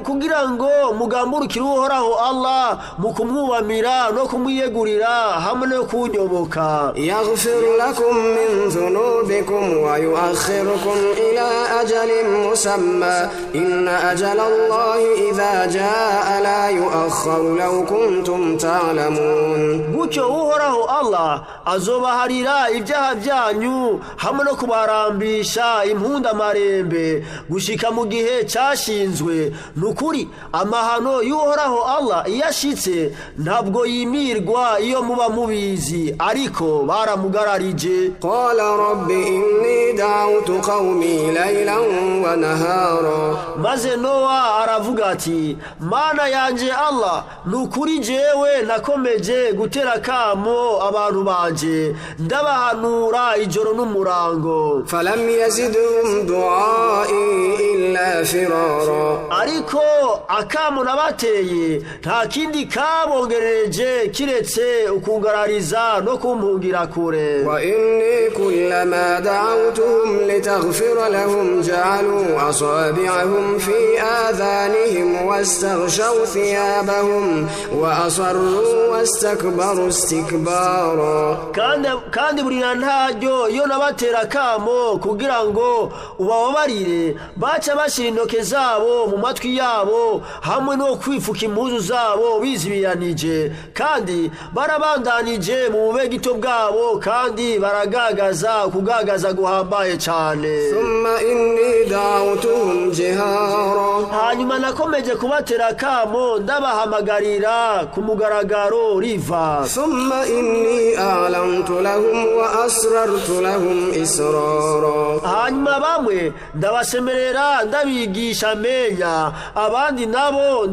Kugira ngo mugamburukire Uhoraho Allah mu kumwubamira no kumwiyegurira hamwe no kunyoboka. يغفر لكم من ذنوبكم ويؤخركم إلى أجل مسمى إن أجل الله إذا جاء لا يؤخر لو كنتم تعلمون. Gutyo Uhoraho Allah azobaharira ibyaha byanyu hamwe no kubarambisha impundamarembe gushika mu gihe cyashinzwe. Nukuri amahano y'Uhoraho Allah iyo ashitse ntabwo yimirwa iyo muba mubizi, ariko baramugararije. قال رب إني دعوت قومي ليلا ونهارا. Maze Nowa aravuga ati: Mana yanje Allah, nukuri jewe nakomeje gutera kamo abantu banje ndabahanura ijoro n'umurango. murango. فلم يزدهم دعائي إلا فرارا. Ariko akamo nabateye nta kindi kabongereje kiretse ukungarariza no kumpungira kure. وإني كلما دعوتهم لتغفر لهم جعلوا أصابعهم في آذانهم واستغشوا ثيابهم وأصروا واستكبروا استكبارا. Kandi buri na ntaryo iyo nabatera akamo kugira ngo ubababarire, baca bashyira intoke zabo mu matwi yabo hamwe no kwifuka impuzu zabo bizibiranije, kandi barabandanije mu bubegito bwabo, kandi baragagaza kugagaza guhambaye cyane. ثم إني دعوتهم جهارا. Hanyuma nakomeje kubatera akamo ndabahamagarira ku mugaragaro riva. ثم إني أعلنت لهم وأسررت لهم إسرارا. Hanyuma bamwe ndabasemerera ndabigisha menya, abandi nabo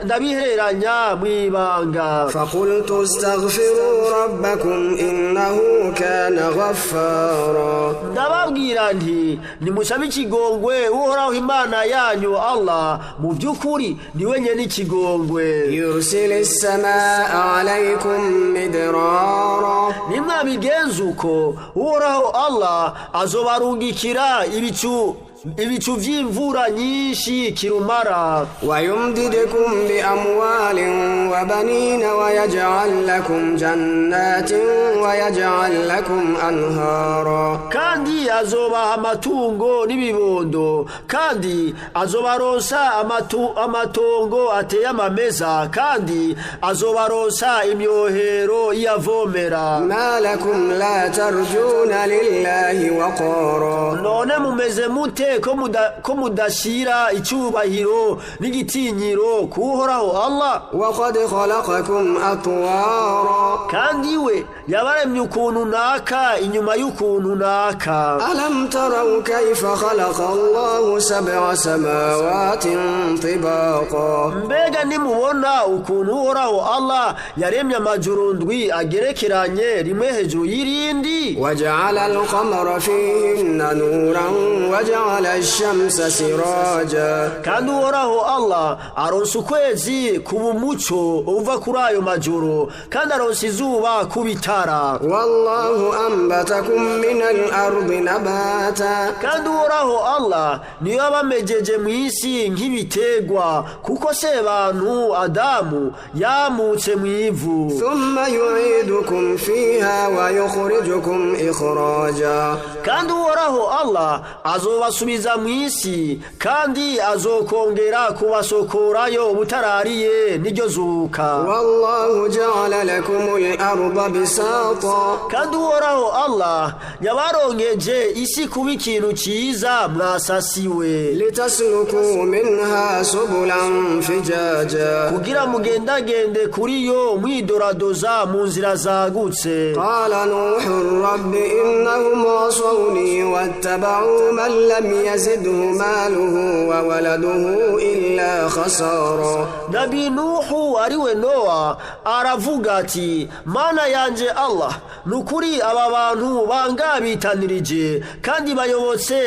ndabihereranya mu ibanga. فقلت استغفروا ربكم إنه كان غفارا. Ndababwira nti: nimusabe ikigongwe Uhoraho Imana yanyu Allah, mu by'ukuri ni we nyene ikigongwe. يرسل السماء عليكم مدرارا. Nimwabigenza uko, Uhoraho Allah azobarungikira ibicu vy'imvura nyinshi kirumara. ويمددكم بأموال وبنين ويجعل لكم جنات ويجعل لكم أنهارا. Kandi azobaha amatungo n'ibibondo, kandi azobaronsa amatongo ateye amameza, kandi azobaronsa imyohero iyavomera. ما لكم لا ترجون لله وقارا. None mumeze mute ko mudashira icyubahiro n'igitinyiro kuhoraho Allah? وقد خلقكم أطوارا. Kandi we yabaremye ukuntu naka inyuma y'ukuntu naka. ألم تروا كيف خلق الله سبع سماوات طباقا؟ Mbega nimubona ukuntu Uhoraho Allah yaremye amajuru ndwi agerekeranye rimwe hejuru y'irindi? وجعل القمر فيهن نورا وجعل الشمس سراجا. Kandi Uhoraho Allah aronsa ukwezi kuba umuco uva kuri ayo majuru, kandi aronsa izuba kuba itara. والله أنبتكم من الأرض نباتا. Kandi Uhoraho Allah niyo yabamejeje mu isi nk'ibiterwa, kuko sebantu Adamu yamutse mu ivu. ثم يعيدكم فيها ويخرجكم إخراجا. Kandi Uhoraho Allah azobasubiza mu isi, kandi azokongera kubasokorayo ubutarariye, n'iryo zuka. والله جعل لكم الأرض بساطا. Kandi Uhoraho Allah yabaronkeje isi kuba ikintu ciza mwasasiwe, لتسلكوا منها سبلا فجاجا. Kugira mugendagende kuri yo mwidoradoza mu nzira zagutse. قال نوح رب إنهم عصوني واتبعوا من لم يزده ماله وولده إلا خسارا. Nabi Nuhu, ariwe Nowa, aravuga ati: Mana yanje Allah, nukuri aba bantu bangabitanirije kandi bayobotse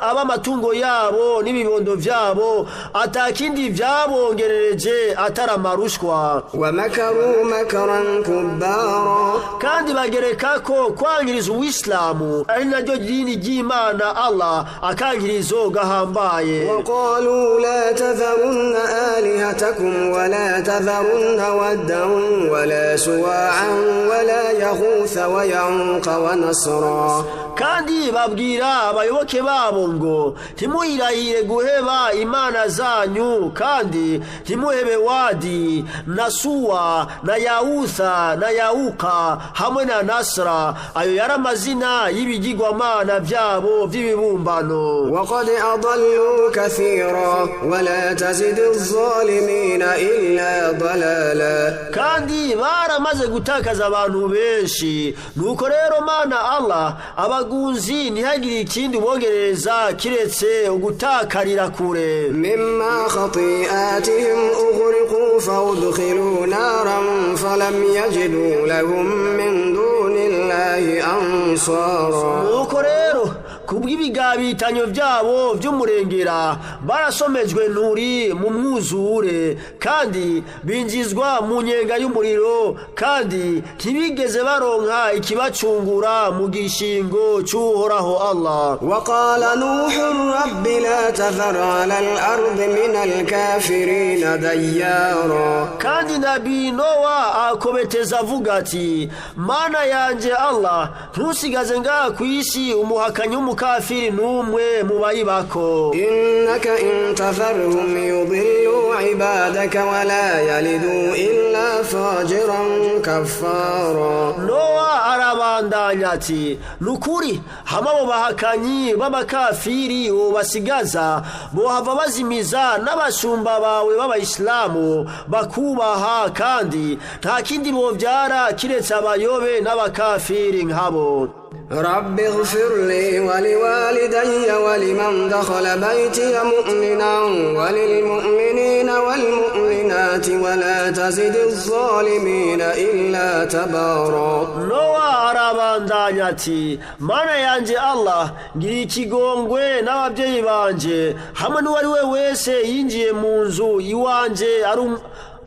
ab'amatungo yabo n'ibibondo vyabo atakindi vyabongerereje atari amarushwa. ومكروا مكرا كبارا. Kandi bagereka ko kwangiriza Uwisilamu, ari naryo dini ry'Imana Allah, akangirizo gahambaye. وقالوا لا تذرن آلهتكم ولا تذرن ودا ولا سواعا ولا يغوث ويعوق ونسرا. Kandi babwira abayoboke babo ngo: ntimuhirahire guheba imana zanyu, kandi ntimuhebe Wadi na Suwa na Yawutha na Yawuka hamwe na Nasra. Ayo yari amazina y'ibigirwamana byabo by'ibibumbano. وقد أضلوا كثيرا ولا تزد الظالمين إلا ضلالا. Kandi baramaze gutakaza abantu benshi. Nuko rero Mana Allah, abagunzi ntihagire ikindi ubongerereza kiretse ugutakarira kure. مما خطيئاتهم أغرقوا فأدخلوا نارا فلم يجدوا لهم لهم من دون الله أنصارا. Nuko rero kubw'ibigabitanyo byabo by'umurengera barasomejwe nturi mu mwuzure, kandi binjizwa mu nyenga y'umuriro, kandi ntibigeze baronka ikibacungura mu gishingo cy'Uhoraho Allah. وقال نوح رب لا تذر على الأرض من الكافرين ديارا. Kandi Nabi Nowa akobeteza avuga ati: "Mana yanje Allah, ntusigaze ngaha ku isi umuhakanyi w'umukafiri n'umwe mu bayibako." إنك إن تذرهم يضلوا عبادك ولا يلدوا إلا فاجرا كفارا. Nowa arabandanya ati: "Nukuri hamwe abo bahakanyi b'abakafiri basigaza bohava bazimiza n'abashumba bawe b'abayisilamu bakubaha, kandi nta kindi bovyara kiretse abayobe n'abakafiri nkabo." رب اغفر لي ولوالدي ولمن دخل بيتي مؤمنا وللمؤمنين والمؤمنات ولا تزد الظالمين إلا تبارا. Nowa arabandanya ati: "Mana yanje Allah, ngira ikigongwe n'ababyeyi banje hamwe n'uwari we wese yinjiye mu nzu iwanje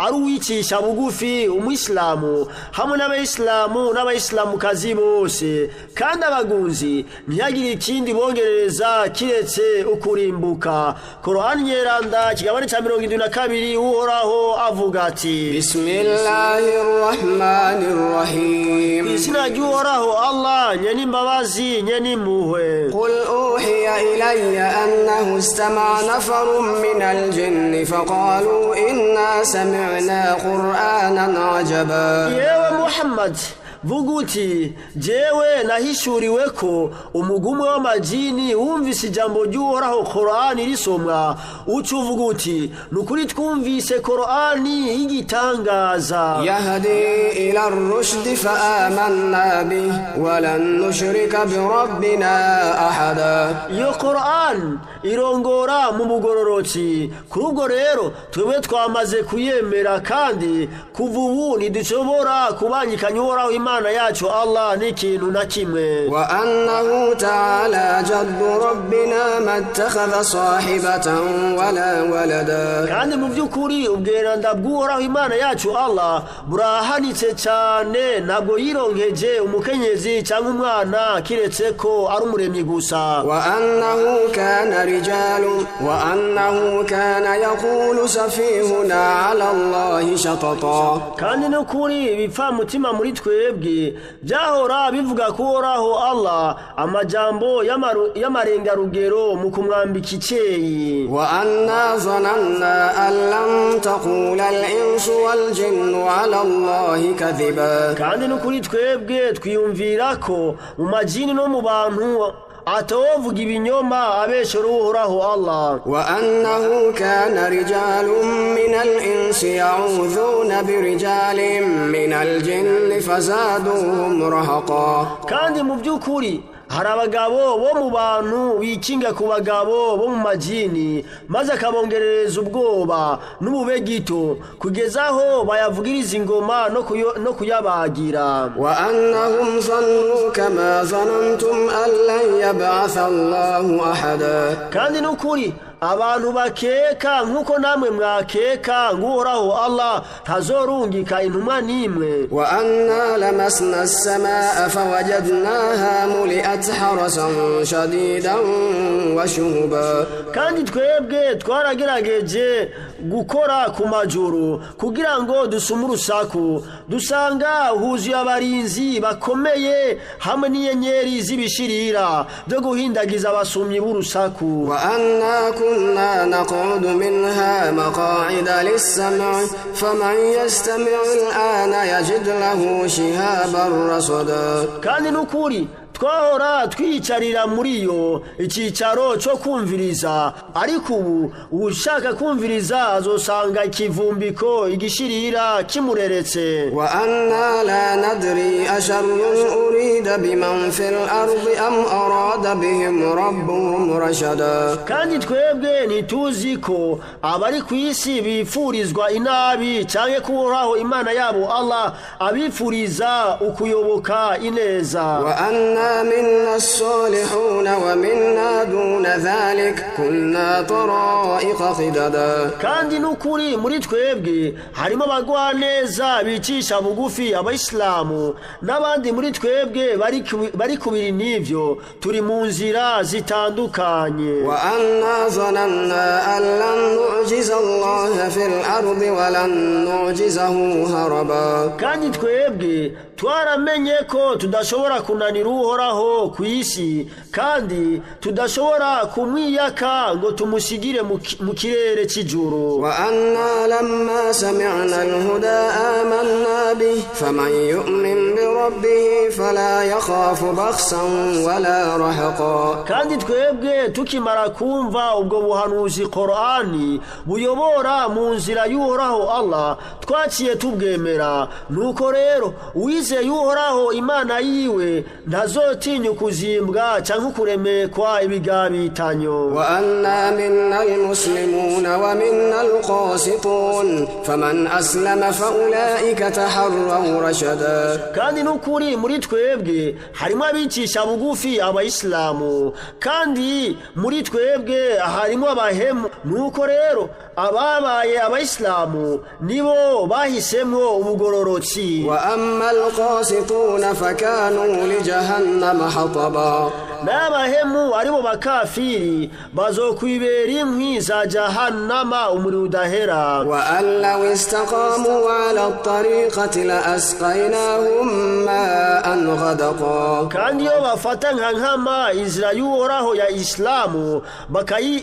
ari uwicisha bugufi umuyisilamu, hamwe n'abayisilamu n'abayisilamukazi bose, kandi abagunzi ntihagire ikindi bongerereza kiretse ukurimbuka." Korani Yeranda, kigabane cya 72, Uhoraho avuga ati: بسم الله الرحمن الرحيم. Izina ry'Uhoraho Allah, nyene imbabazi, nyene impuhwe. قل أوحي إلي أنه استمع نفر من الجن فقالوا إنا سمعنا قرآنا عجبا. Yewe Muhammad, vuga uti: "Jewe nahishuriwe ko umugumwe w'amajini wumvise ijambo ry'Uhoraho Korani risomwa, uca uvuga uti: 'Ni ukuri twumvise Korani y'igitangaza.'" يهدي إلى الرشد فآمنا به ولن نشرك بربنا أحدا. Iyo Korani irongora mu bugororotsi, kuri ubwo rero twebwe twamaze kuyemera, kandi kuva ubu ntidushobora kubangikanya Uhoraho Imana yacu Allah n'ikintu na kimwe. وأنه تعالى جد ربنا ما اتخذ صاحبة ولا ولدا. Kandi mu by'ukuri ubweranda bw'Uhoraho Imana yacu Allah burahanitse cyane, ntabwo yironkeje umukenyezi cyangwa umwana kiretse ko ari umuremyi gusa. وأنه كان رجال وأنه كان يقول سفيهنا على الله شططا. Kandi n'ukuri ibipfamutima muri twebwe byahora bivuga ko Uhoraho Allah amajambo y'amarengarugero mu kumwambika icyeyi. وأنا ظننا أن لن تقول الإنس والجن على الله كذبا. Kandi n'ukuri twebwe twiyumvira ko mu majini no mu bantu atawovuga ibinyoma abeshera Uhoraho Allah. وأنه كان رجال من الإنس يعوذون برجال من الجن فزادوهم رهقا. Kandi mu by'ukuri hari abagabo bo mu bantu bikinga ku bagabo bo mu majini, maze akabongerereza ubwoba n'ubube gito kugeza aho bayavugiriza ingoma no kuyabagira. وأنهم ظنوا كما ظننتم أن لن يبعث الله أحدا. Kandi n'ukuri abantu bakeka nk'uko namwe mwakeka ngo Uhoraho Allah ntazorungika intumwa n'imwe. وأنا لمسنا السماء فوجدناها ملئت حرسا شديدا وشهبا. Kandi twebwe twaragerageje gukora ku majuru kugira ngo dusume urusaku, dusanga huzuye abarinzi bakomeye hamwe n'inyenyeri z'ibishirira byo guhindagiza abasumyi b'urusaku. وأنا كنا نقعد منها مقاعد للسمع فمن يستمع الآن يجد له شهابا رصدا. Kandi n'ukuri Twahora twiyicarira muri yo icyicaro cyo kumviriza, ariko ubu ushaka kumviriza azosanga ikivumbiko igishirira kimureretse. وأنا لا ندري أشر أريد بمن في الأرض أم أراد بهم ربهم رشدا. Kandi twebwe ntituzi ko abari ku isi bifurizwa inabi cyangwa kuhoraho Imana yabo Allah abifuriza ukuyoboka ineza. وأنا منا الصالحون ومنا دون ذلك كنا طرائق قددا. Kandi n'ukuri muri twebwe harimo abagwaneza bicisha bugufi, abayisilamu, n'abandi muri twebwe bari kubiri n'ivyo, turi mu nzira zitandukanye. وأنا ظننا أن لن نعجز الله في الأرض ولن نعجزه هربا. Kandi twebwe twaramenye ko tudashobora kunanira Uhoraho ku isi, kandi tudashobora kumwiyaka ngo tumusigire mu kirere cy'ijuru. وأنا لما سمعنا الهدى آمنا به، فمن يؤمن بربه فلا يخاف بخسا ولا رهقا. Kandi twebwe tukimara kumva ubwo buhanuzi, Korani, buyobora mu nzira y'Uhoraho Allah, twaciye tubwemera. Nuko rero uwizeye Uhoraho Imana yiwe ntazotinya ukuzimbwa cyangwa ukuremekwa ibigabitanyo. وأنا منا المسلمون ومنا القاسطون، فمن أسلم فأولئك تحروا رشدا. Kandi n'ukuri muri twebwe harimo abicisha bugufi, abayisilamu, kandi muri twebwe harimo abahemu. Nuko rero ababaye abayisilamu nibo bahisemwo ubugororotsi. وأما القاسطون فكانوا لجهنم حطبا. N'abahemu aribo bakafiri bazokwibera inkwi za Jahannama, umuriro udahera. وأن لو استقاموا على الطريقة لأسقيناهم ماء غدقا. Kandi iyo bafata nka nkama inzira y'Uhoraho ya Isilamu,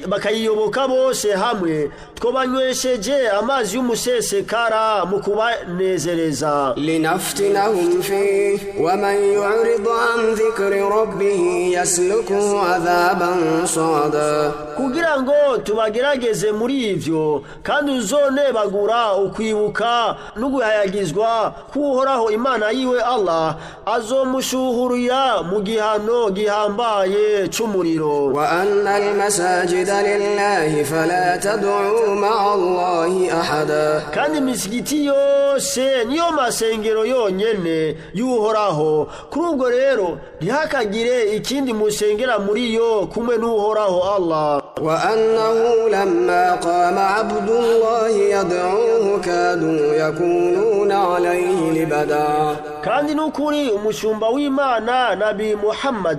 bakayiyoboka bose hamwe, twobanywesheje amazi y'umusesekara mu kubanezereza. لنفتنهم فيه، ومن يعرض عن ذكر ربه يسلكه عذابا صعدا. Kugira ngo tubagerageze muri ivyo, kandi uzonebagura ukwibuka n'uguhayagizwa k'Uhoraho Imana yiwe Allah, azomushuhurira mu gihano gihambaye c'umuriro. وأن المساجد لله فلا تدعوا مع الله أحدا. Kandi imisigiti yose niyo masengero yonyene y'Uhoraho. Kuri ubwo rero ntihakagire ikindi musengera muri yo kumwe n'Uhoraho Allah. وأنه لما قام عبد الله يدعوه كادوا يكونون عليه لبدا. Kandi n'ukuri umushumba w'Imana Nabi Muhammad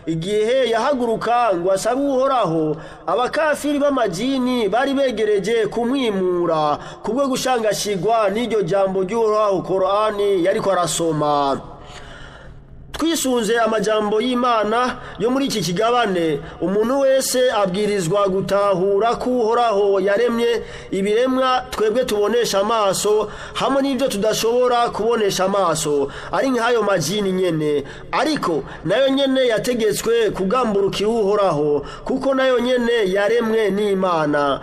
igihe yahaguruka ngo asabe Uhoraho, abakafiri b'amajini bari begereje kumwimura kubwo gushangashigwa n'iryo jambo ry'Uhoraho, Korani, yariko arasoma. Twisunze amajambo y'Imana yo muri iki kigabane, umuntu wese abwirizwa gutahura ko Uhoraho yaremye ibiremwa twebwe tubonesha amaso hamwe n'ibyo tudashobora kubonesha amaso, ari nk'ayo majini nyene, ariko nayo nyene yategetswe kugamburukira Uhoraho kuko nayo nyene yaremwe n'Imana.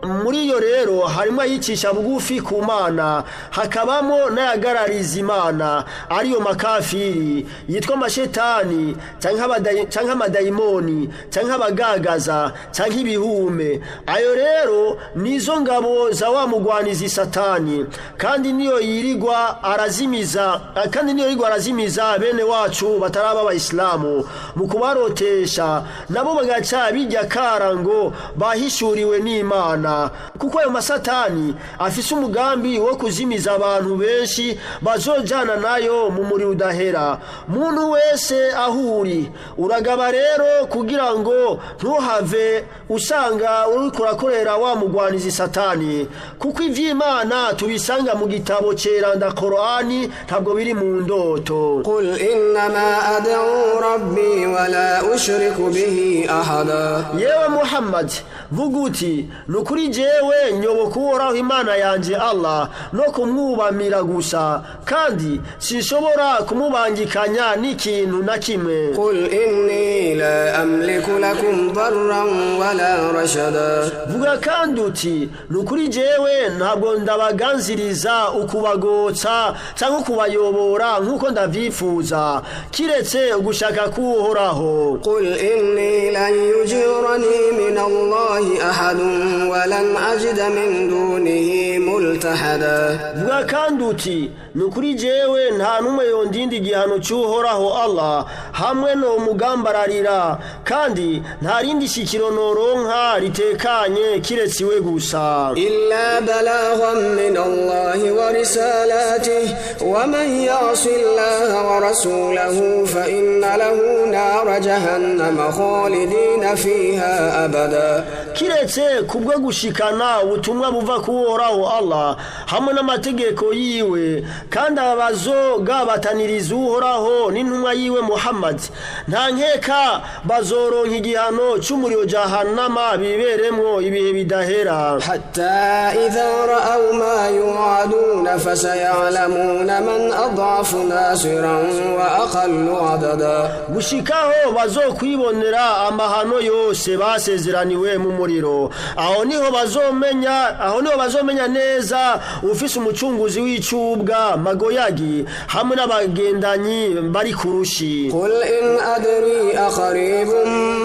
Muri yo rero harimo ayicisha bugufi ku Mana, hakabamo n'ayagarariza Imana, ariyo makafiri yitwa amashetani canke amadayimoni canke abagagaza canke ibihume. Ayo rero nizo ngabo za wa mugwanizi Satani, kandi niyo yirigwa arazimiza bene wacu bataraba abayisilamu mu kubarotesha, nabo bagaca bijya kara ngo bahishuriwe n'Imana, kuko ayo masatani afise umugambi wo kuzimiza abantu benshi bazojana nayo mu muriro udahera. Muntu wese ahuri, uragaba rero kugira ngo ntuhave usanga uriko urakorera wa mugwanizi Satani, kuko ivy'Imana tubisanga mu gitabo ceranda Korani, ntabwo biri mu ndoto. قل إنما أدعو ربي ولا أشرك به أحدا. Yewe Muhammad, Vuga uti: ni ukuri jewe nyoboka Uhoraho Imana yanjye Allah no kumwubamira gusa, kandi sinshobora kumubangikanya n'ikintu na kimwe. قل إني لا أملك لكم ضرا ولا رشدا. Vuga kandi uti: ni ukuri jewe ntabwo ndabaganziriza ukubagotsa cyangwa ukubayobora nk'uko ndavyifuza, kiretse ugushaka k'Uhoraho. قل إني لن يجيرني من الله أحد ولن أجد من دونه ملتحدا. Vuga kandi uti: ni ukuri jewe nta n'umwe yondinda igihano cy'Uhoraho Allah hamwe no mugambararira, kandi nta rindi shikiro noronka ritekanye kiretse iwe gusa. إلا بلاغا من الله ورسالاته، ومن يعص الله ورسوله فإن له نار جهنم خالدين فيها أبدا. Kiretse kubwo gushikana ubutumwa buva ku Uhoraho Allah hamwe n'amategeko yiwe, kandi abazogabataniriza Uhoraho n'intumwa yiwe Muhammad, nta nkeka bazoronka igihano c'umuriro Jahannama biberemwo ibihe bidahera. حتى إذا رأوا ما يوعدون فسيعلمون من أضعف ناصرا وأقل عددا. Gushikaho bazokwibonera amahano yose basezeraniwe mu muriro, aho niho bazomenya neza ufise umucunguzi w'icubwa magoyagi hamwe n'abagendanyi bari kurushi. قل إن أدري أقريب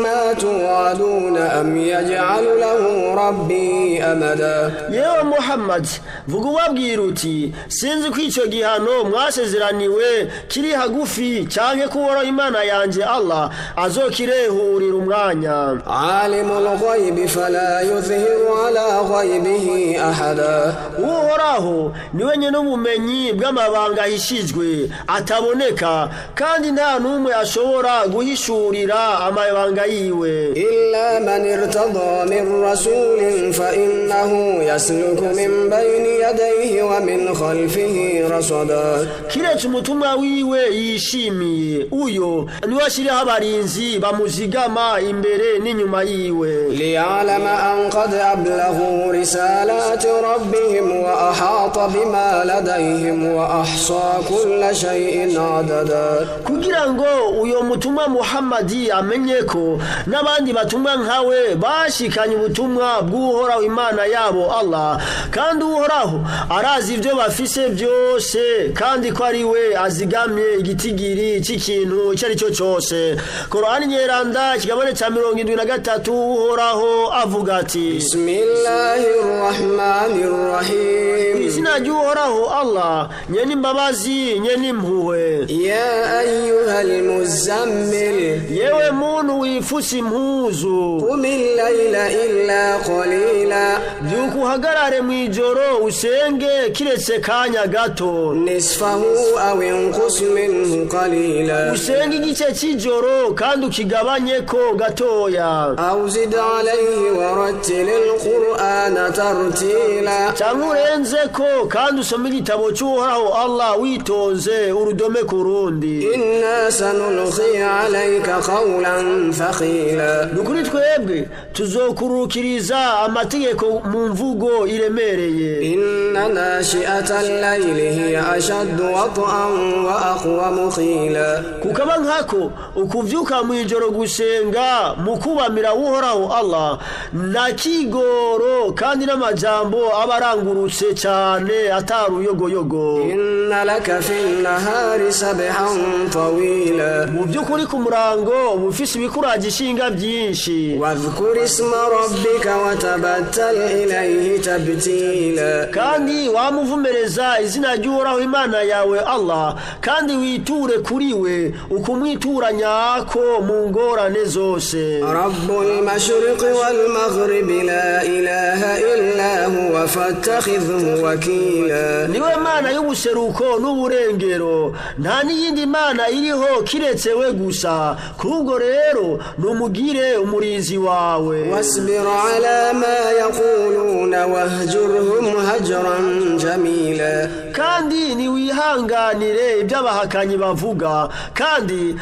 ما توعدون أم يجعل له ربي أمدا. Yewe Muhammad, vuga ubabwira uti: sinzi ko ico gihano mwasezeraniwe kiri hagufi canke ko Uhoraho Imana yanje Allah azokirehurira umwanya. عالم الغيب فلا يظهر على غيبه أحدا. Uhoraho niwe nyene ubumenyi bw'amabanga ahishijwe ataboneka, kandi nta n'umwe ashobora guhishurira amabanga yiwe. إلا من ارتضى من رسول فإنه يسلك من بين يديه ومن خلفه رصدا. Kiretse umutumwa wiwe yishimiye, uyo niwe ashyiriho abarinzi bamuzigama imbere n'inyuma yiwe. ليعلم أن قد أبلغوا رسالات ربهم وأحاط بما لديهم وأحصى كل شيء عددا. Kugira ngo uyo mutumwa Muhammadi amenye ko n'abandi batumwa nkawe bashikanye ubutumwa bw'Uhoraho Imana yabo Allah, kandi Uhoraho arazi ibyo bafise byose, kandi ko ari we azigamye igitigiri cy'ikintu icyo ari cyo cyose. Korani Nyeranda, ikigabane cya 73, Uhoraho avuga ati: بسم الله الرحمن الرحيم. Izina ry'Uhoraho Allah, nyene imbabazi, nyene impuhwe. يا أيها المزمل. Yewe muntu wifuse impuzu. قم الليل إلا قليلا. Byuka uhagarare mu ijoro usenge kiretse kanya gato. نصفه أو انقص منه قليلا. Usenge igice cy'ijoro kandi ukigabanye ko gatoya. أو زد عليه ورتل القرآن ترتيلا. Cyangwa urenze ko, kandi usome igitabo cy'Uhoraho Allah witonze urudome ku rundi. إنا سنلقي عليك قولا ثقيلا. Ni ukuri twebwe tuzokurukiriza amategeko mu mvugo iremereye. إن ناشئة الليل هي أشد وطئا وأقوم قيلا. Kukaba nkako ukuvyuka mu ijoro gusenga mu kubamira Uhoraho Allah na kigoro, kandi n'amajambo aba arangurutse cyane ataruyogoyogo. إن لك في النهار سبحا طويلا. Mu by'ukuri ku murango uba ufise ibikuraje ishinga byinshi. واذكر اسم ربك وتبتل إليه تبتيلا. Kandi wamuvumereza izina ry'Uhoraho Imana yawe Allah, kandi witure kuri we ukumwitura nyako mu ngorane zose. رب المشرق والمغرب لا إله إلا هو فاتخذه وكيلا. Niwe Mana y'ubuseruko n'uburengero, nta n'iyindi mana iriho kiretse we gusa. Kuri ubwo rero numugire umurinzi wawe. واصبر على ما يقولون واهجرهم هجرا جميلا. Kandi niwihanganire ibyo abahakanyi bavuga, kandi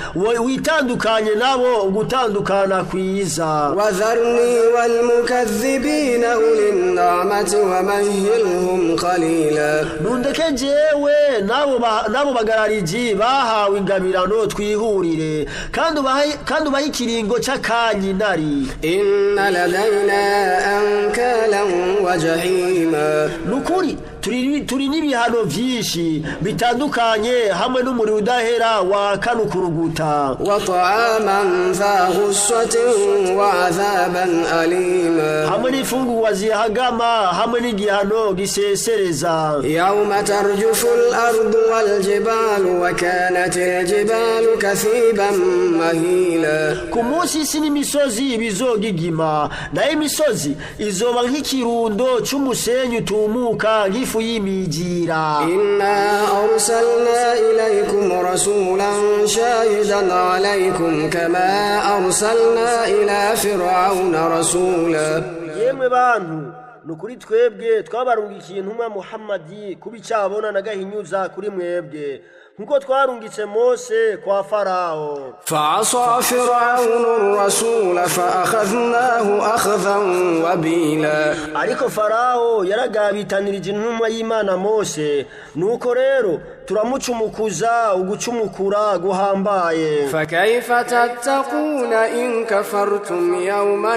witandukanye nabo ugutandukana kwiza. وذرني والمكذبين أولي النعمة ومهلهم قليلا. Nundeke jewe n'abo bagarariji bahawe ingabirano twihurire, kandi ubahe ikiringo c'akanyinari. إن لدينا أنكالا وجحيما. Nukuri turi n'ibihano vyinshi bitandukanye hamwe n'umuriro udahera wa kanukuruguta. وطعاما ذا غصة وعذابا أليما. Hamwe n'imfungurwa zihagama hamwe n'igihano gisesereza. يوم ترجف الأرض والجبال وكانت الجبال كثيبا مهيلا. Ku munsi isi n'imisozi bizogigima, nayo imisozi izoba nk'ikirundo c'umusenyi utumuka nk'ifu y'imigira. إنا أرسلنا إليكم رسولا شاهدا عليكم كما أرسلنا إلى فرعون رسولا. Yemwe bantu, ni ukuri twebwe twabarungikiye intumwa Muhammadi kuba icabona na gahinyuza kuri mwebwe, nkuko twarungitse Mose kwa Farawo. فعصى فرعون الرسول فأخذناه أخذا وبيلا. Ariko Farawo yaragabitanirije intumwa y'Imana Mose, nuko rero turamucumukuza ugucumukura guhambaye. فكيف تتقون إن كفرتم يوما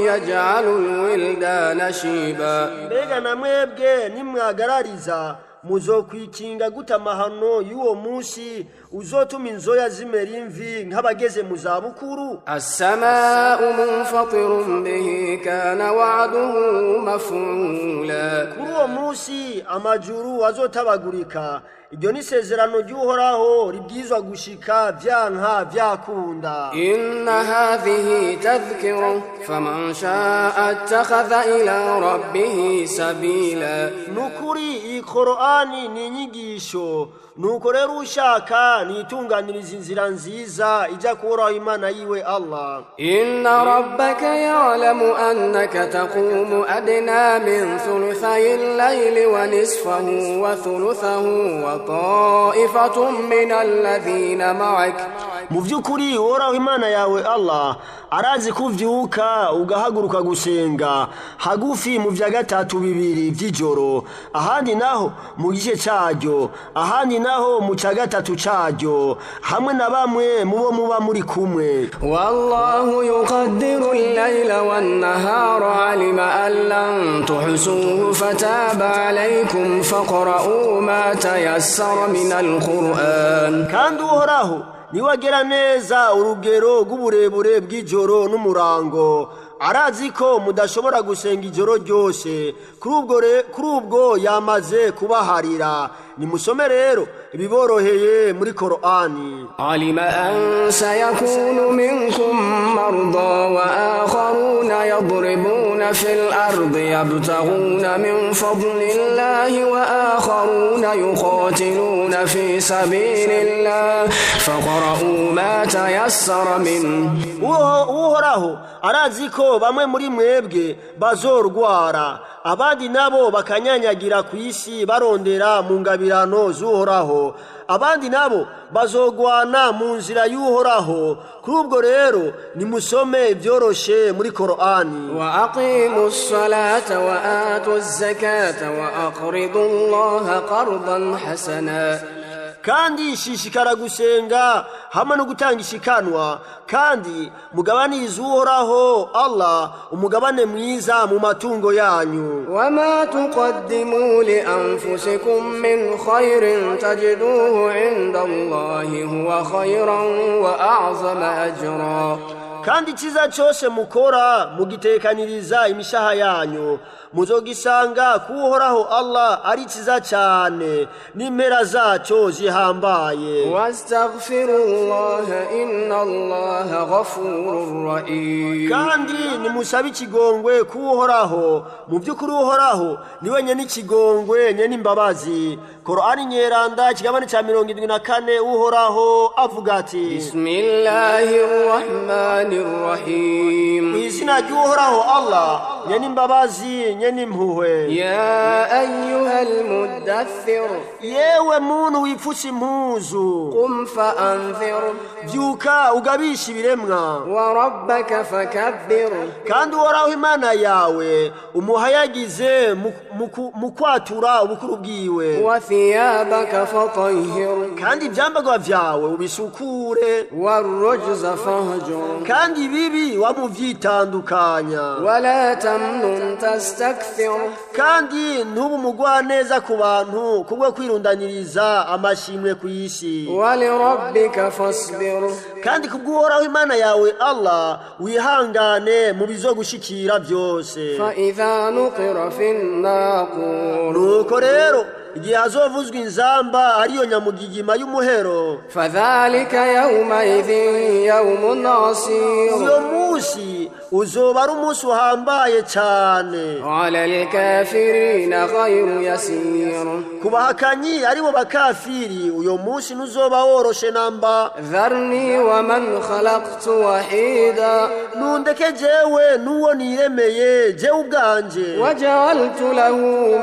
يجعل الولدان شيبا. Mbega na mwebwe nimwagarariza muzokwikinga gute amahano y'uwo munsi uzotuma inzoya zimera imvi nk'abageze mu zabukuru? السماء منفطر به كان وعده مفعولا. Kuri uwo munsi amajuru azotabagurika, iryo ni isezerano ry'Uhoraho ribwizwa gushika vyanka vyakunda. إن هذه تذكرة فمن شاء اتخذ إلى ربه سبيلا. Nukuri iyi Korani ni inyigisho, nuko rero ushaka nitunganiriza inzira nziza ijya kuhoraho Imana yiwe Allah. إن ربك يعلم أنك تقوم أدنى من ثلثي الليل ونصفه وثلثه وطائفة من الذين معك. Mu by'ukuri Uhoraho Imana yawe Allah arazi kuvyuka ugahaguruka gusenga hagufi mu vya gatatu bibiri vy'ijoro, ahandi naho mu gice caryo, ahandi naho mu ca gatatu caryo, hamwe na bamwe mubo muba muri kumwe. والله يقدر الليل والنهار علم أن لن تحصوه فتاب عليكم فاقرؤوا ما تيسر من القرآن. Kandi Uhoraho niwe agera neza urugero rw'uburebure bw'ijoro n'umurango, arazi ko mudashobora gusenga ijoro ryose, kuri ubwo yamaze kubaharira. Nimusome rero ibiboroheye muri Korani. علم أن سيكون منكم مرضى وآخرون يضربون في الأرض يبتغون من فضل الله وآخرون يقاتلون في سبيل الله فاقرؤوا ما تيسر منه. Uhoraho arazi ko bamwe muri mwebwe bazorwara, abandi nabo bakanyanyagira ku isi barondera mu ngabirano z'Uhoraho, abandi nabo bazogwana mu nzira y'Uhoraho. Kuri ubwo rero nimusome ibyoroshe muri Korani. وأقيموا الصلاة وآتوا الزكاة وأقرضوا الله قرضا حسنا. Kandi shishikara gusenga hamwe no gutanga ishikanwa, kandi mugabanirize Uhoraho Allah umugabane mwiza mu matungo yanyu. وما تقدموا لأنفسكم من خير تجدوه عند الله هو خيرا وأعظم أجرا. Kandi icyiza cyose mukora mugitekaniriza imishaha yanyu, muzogisanga ku Uhoraho Allah ari cyiza cyane n'impera zacyo zihambaye. واستغفروا الله إن الله غفور رحيم. Kandi nimusabe ikigongwe ku Uhoraho, mu by'ukuri Uhoraho ni nyene ikigongwe nyene imbabazi. Korani Nyeranda ikigabane cya 74, Uhoraho avuga ati: بسم الله الرحمن الرحيم. Mu izina ry'Uhoraho Allah Nyene imbabazi, nyene impuhwe. يا أيها المدثر Yewe muntu wipfutse impuzu, قم فأنذر byuka ugabisha ibiremwa, وربك فكبر kandi Uhoraho Imana yawe umuhayagize mu kwatura ubukuru bwiwe, وثيابك فطهر kandi ivyambagwa vyawe ubisukure, والرجز فاهجر kandi ibibi wamuvyitandukanya, ولا تمنن تستكثر kandi ntube umugwaneza ku bantu kubwo kwirundaniriza amashimwe ku isi, ولربك فاصبر kandi kubw'Uhoraho Imana yawe Allah wihangane mu bizogushikira byose. فإذا نقر في الناقور Nuko rero igihe hazovuzwa inzamba, ariyo nyamugigima y'umuhero, فذلك يومئذ يوم عسير uyo munsi uzoba ari umunsi uhambaye cyane على الكافرين غير يسير ku bahakanyi, aribo bakafiri. Uyo munsi ntuzoba woroshe namba. ذرني ومن خلقت وحيدا Nundeke jewe n'uwo niremeye jewe ubwanje, وجعلت له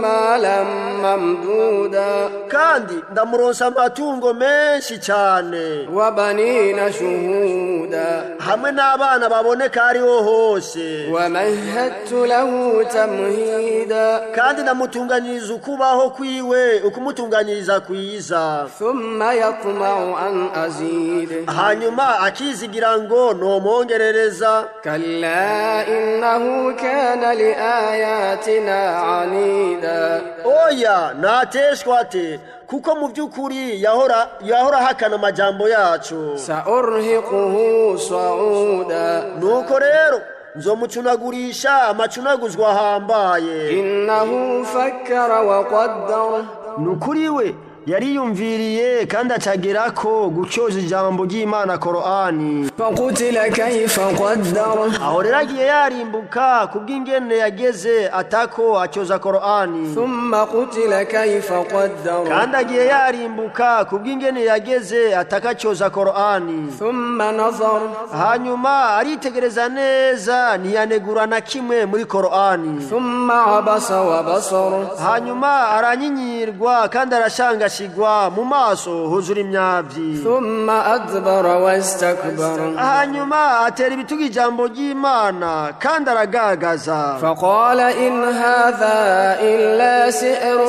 مالا ممدودا kandi ndamuronsa amatungo menshi cyane, وبنين شهودا hamwe n'abana baboneka ariho hose, ومهدت له تمهيدا kandi ndamutunganyiriza ukubaho kwiwe ukumutunganyiriza kwiza, ثم يطمع أن أزيد hanyuma akizigira ngo nomwongerereza. كلا إنه كان لآياتنا عنيدا Oya, nateshwa ate, kuko mu by'ukuri yahora ahakana amajambo yacu. سأرهقه صعودا Nuko rero nzomucunagurisha amacunaguzwa ahambaye. إنه فكر وقدر Ni ukuri we yariyumviriye kandi acagera ko gucyoza ijambo ry'Imana Korani. فقتل كيف قدر Aho rero agiye yarimbuka kubw'ingene yageze atako acyoza Korani, ثم قتل كيف قدر kandi agiye yarimbuka kubw'ingene yageze atakacyoza Korani. ثم نظر Hanyuma aritegereza neza, ntiyanegura na kimwe muri Korani. ثم عبس وبصر Hanyuma aranyinyirwa kandi arashangashigwa, mu maso huzura imyavyi. ثم أدبر واستكبر Hanyuma atera ibitugu ijambo ry'Imana kandi aragagaza. فقال إن هذا إلا سحر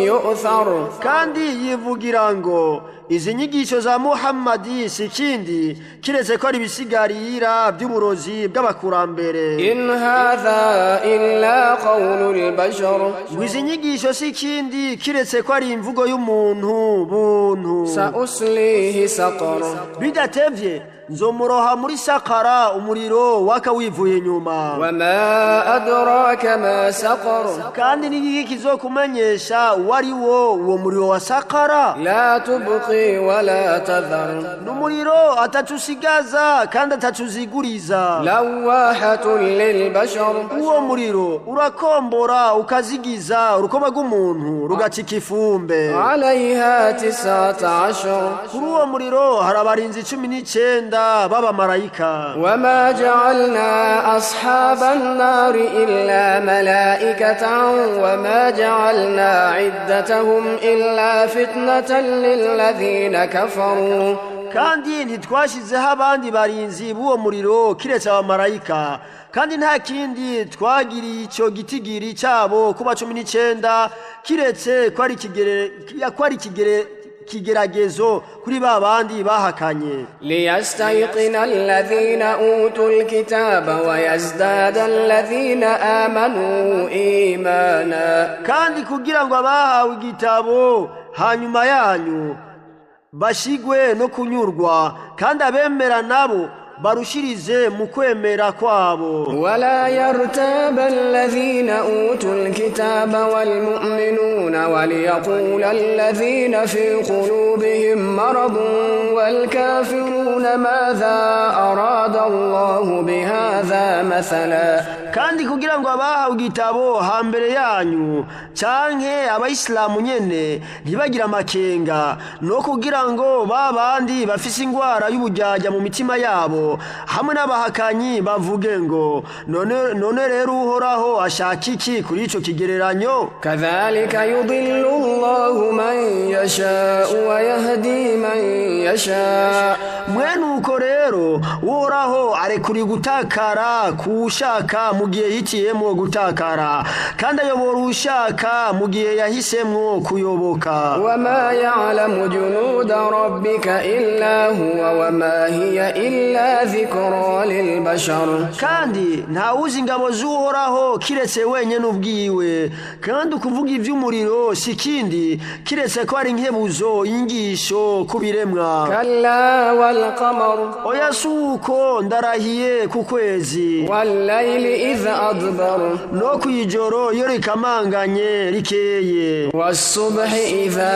يؤثر Kandi yivugira ngo izi nyigisho za Muhammadi si ikindi kiretse ko ari ibisigarira by'uburozi bw'abakurambere. إن هذا إلا قول البشر Ngo izi nyigisho si ikindi kiretse ko ari imvugo y'umuntu buntu. سأصليه سقر Bidatevye nzomuroha muri Sakara, umuriro waka wivuye inyuma. وما أدراك ما سقر Kandi n'igiki kizokumenyesha uwo ari wo uwo muriro wa Sakara? لا تبقي ولا تذر Ni umuriro atatusigaza kandi atatuziguriza. لواحة للبشر Uwo muriro urakombora ukazigiza urukoba rw'umuntu rugacika ifumbe. عليها 19. Kuri uwo muriro hari abarinzi 19 b'abamarayika. وما جعلنا أصحاب النار إلا ملائكة وما جعلنا عدتهم إلا فتنة للذين كفروا Kandi ntitwashyizeho abandi barinzi b'uwo muriro kiretse abamarayika, kandi nta kindi twagiriye icyo gitigiri cyabo kuba 19 kiretse ko ari ikigeragezo kuri ba bandi bahakanye. ليستيقن الذين أوتوا الكتاب ويزداد الذين آمنوا إيمانا Kandi kugira ngo abahawe igitabo hanyuma yanyu bashigwe no kunyurwa, kandi abemera nabo barushirize mu kwemera kwabo. ولا يرتاب الذين أوتوا الكتاب والمؤمنون وليقول الذين في قلوبهم مرض والكافرون ماذا أراد الله بهذا مثلا. Kandi kugira ngo abahawe igitabo hambere yanyu canke abayisilamu nyene ntibagire amakenga, no kugira ngo ba bandi bafise ingwara y'ubujyajya mu mitima yabo hamwe n'abahakanyi bavuge ngo none rero Uhoraho ashaka iki kuri ico kigereranyo? كذلك يضل الله من يشاء ويهدي من يشاء. Mwene uko rero Uhoraho arekuriye gutakara kuwushaka mu gihe yitiyemwo gutakara, kandi ayobora uwushaka mu gihe yahisemwo kuyoboka. وما يعلم جنود ربك إلا هو وما هي إلا ذكرى للبشر. Kandi ntawuzi ingabo z'Uhoraho kiretse wenyene ubwiwe, kandi ukuvuga ivy'umuriro si ikindi kiretse ko ari inkebuzo, inyigisho ku biremwa. كلا والقمر. Oya si uko, ndarahiye ku kwezi. والليل إذ أدبر. No kw'ijoro iyo rikamanganye rikeye. والصبح إذا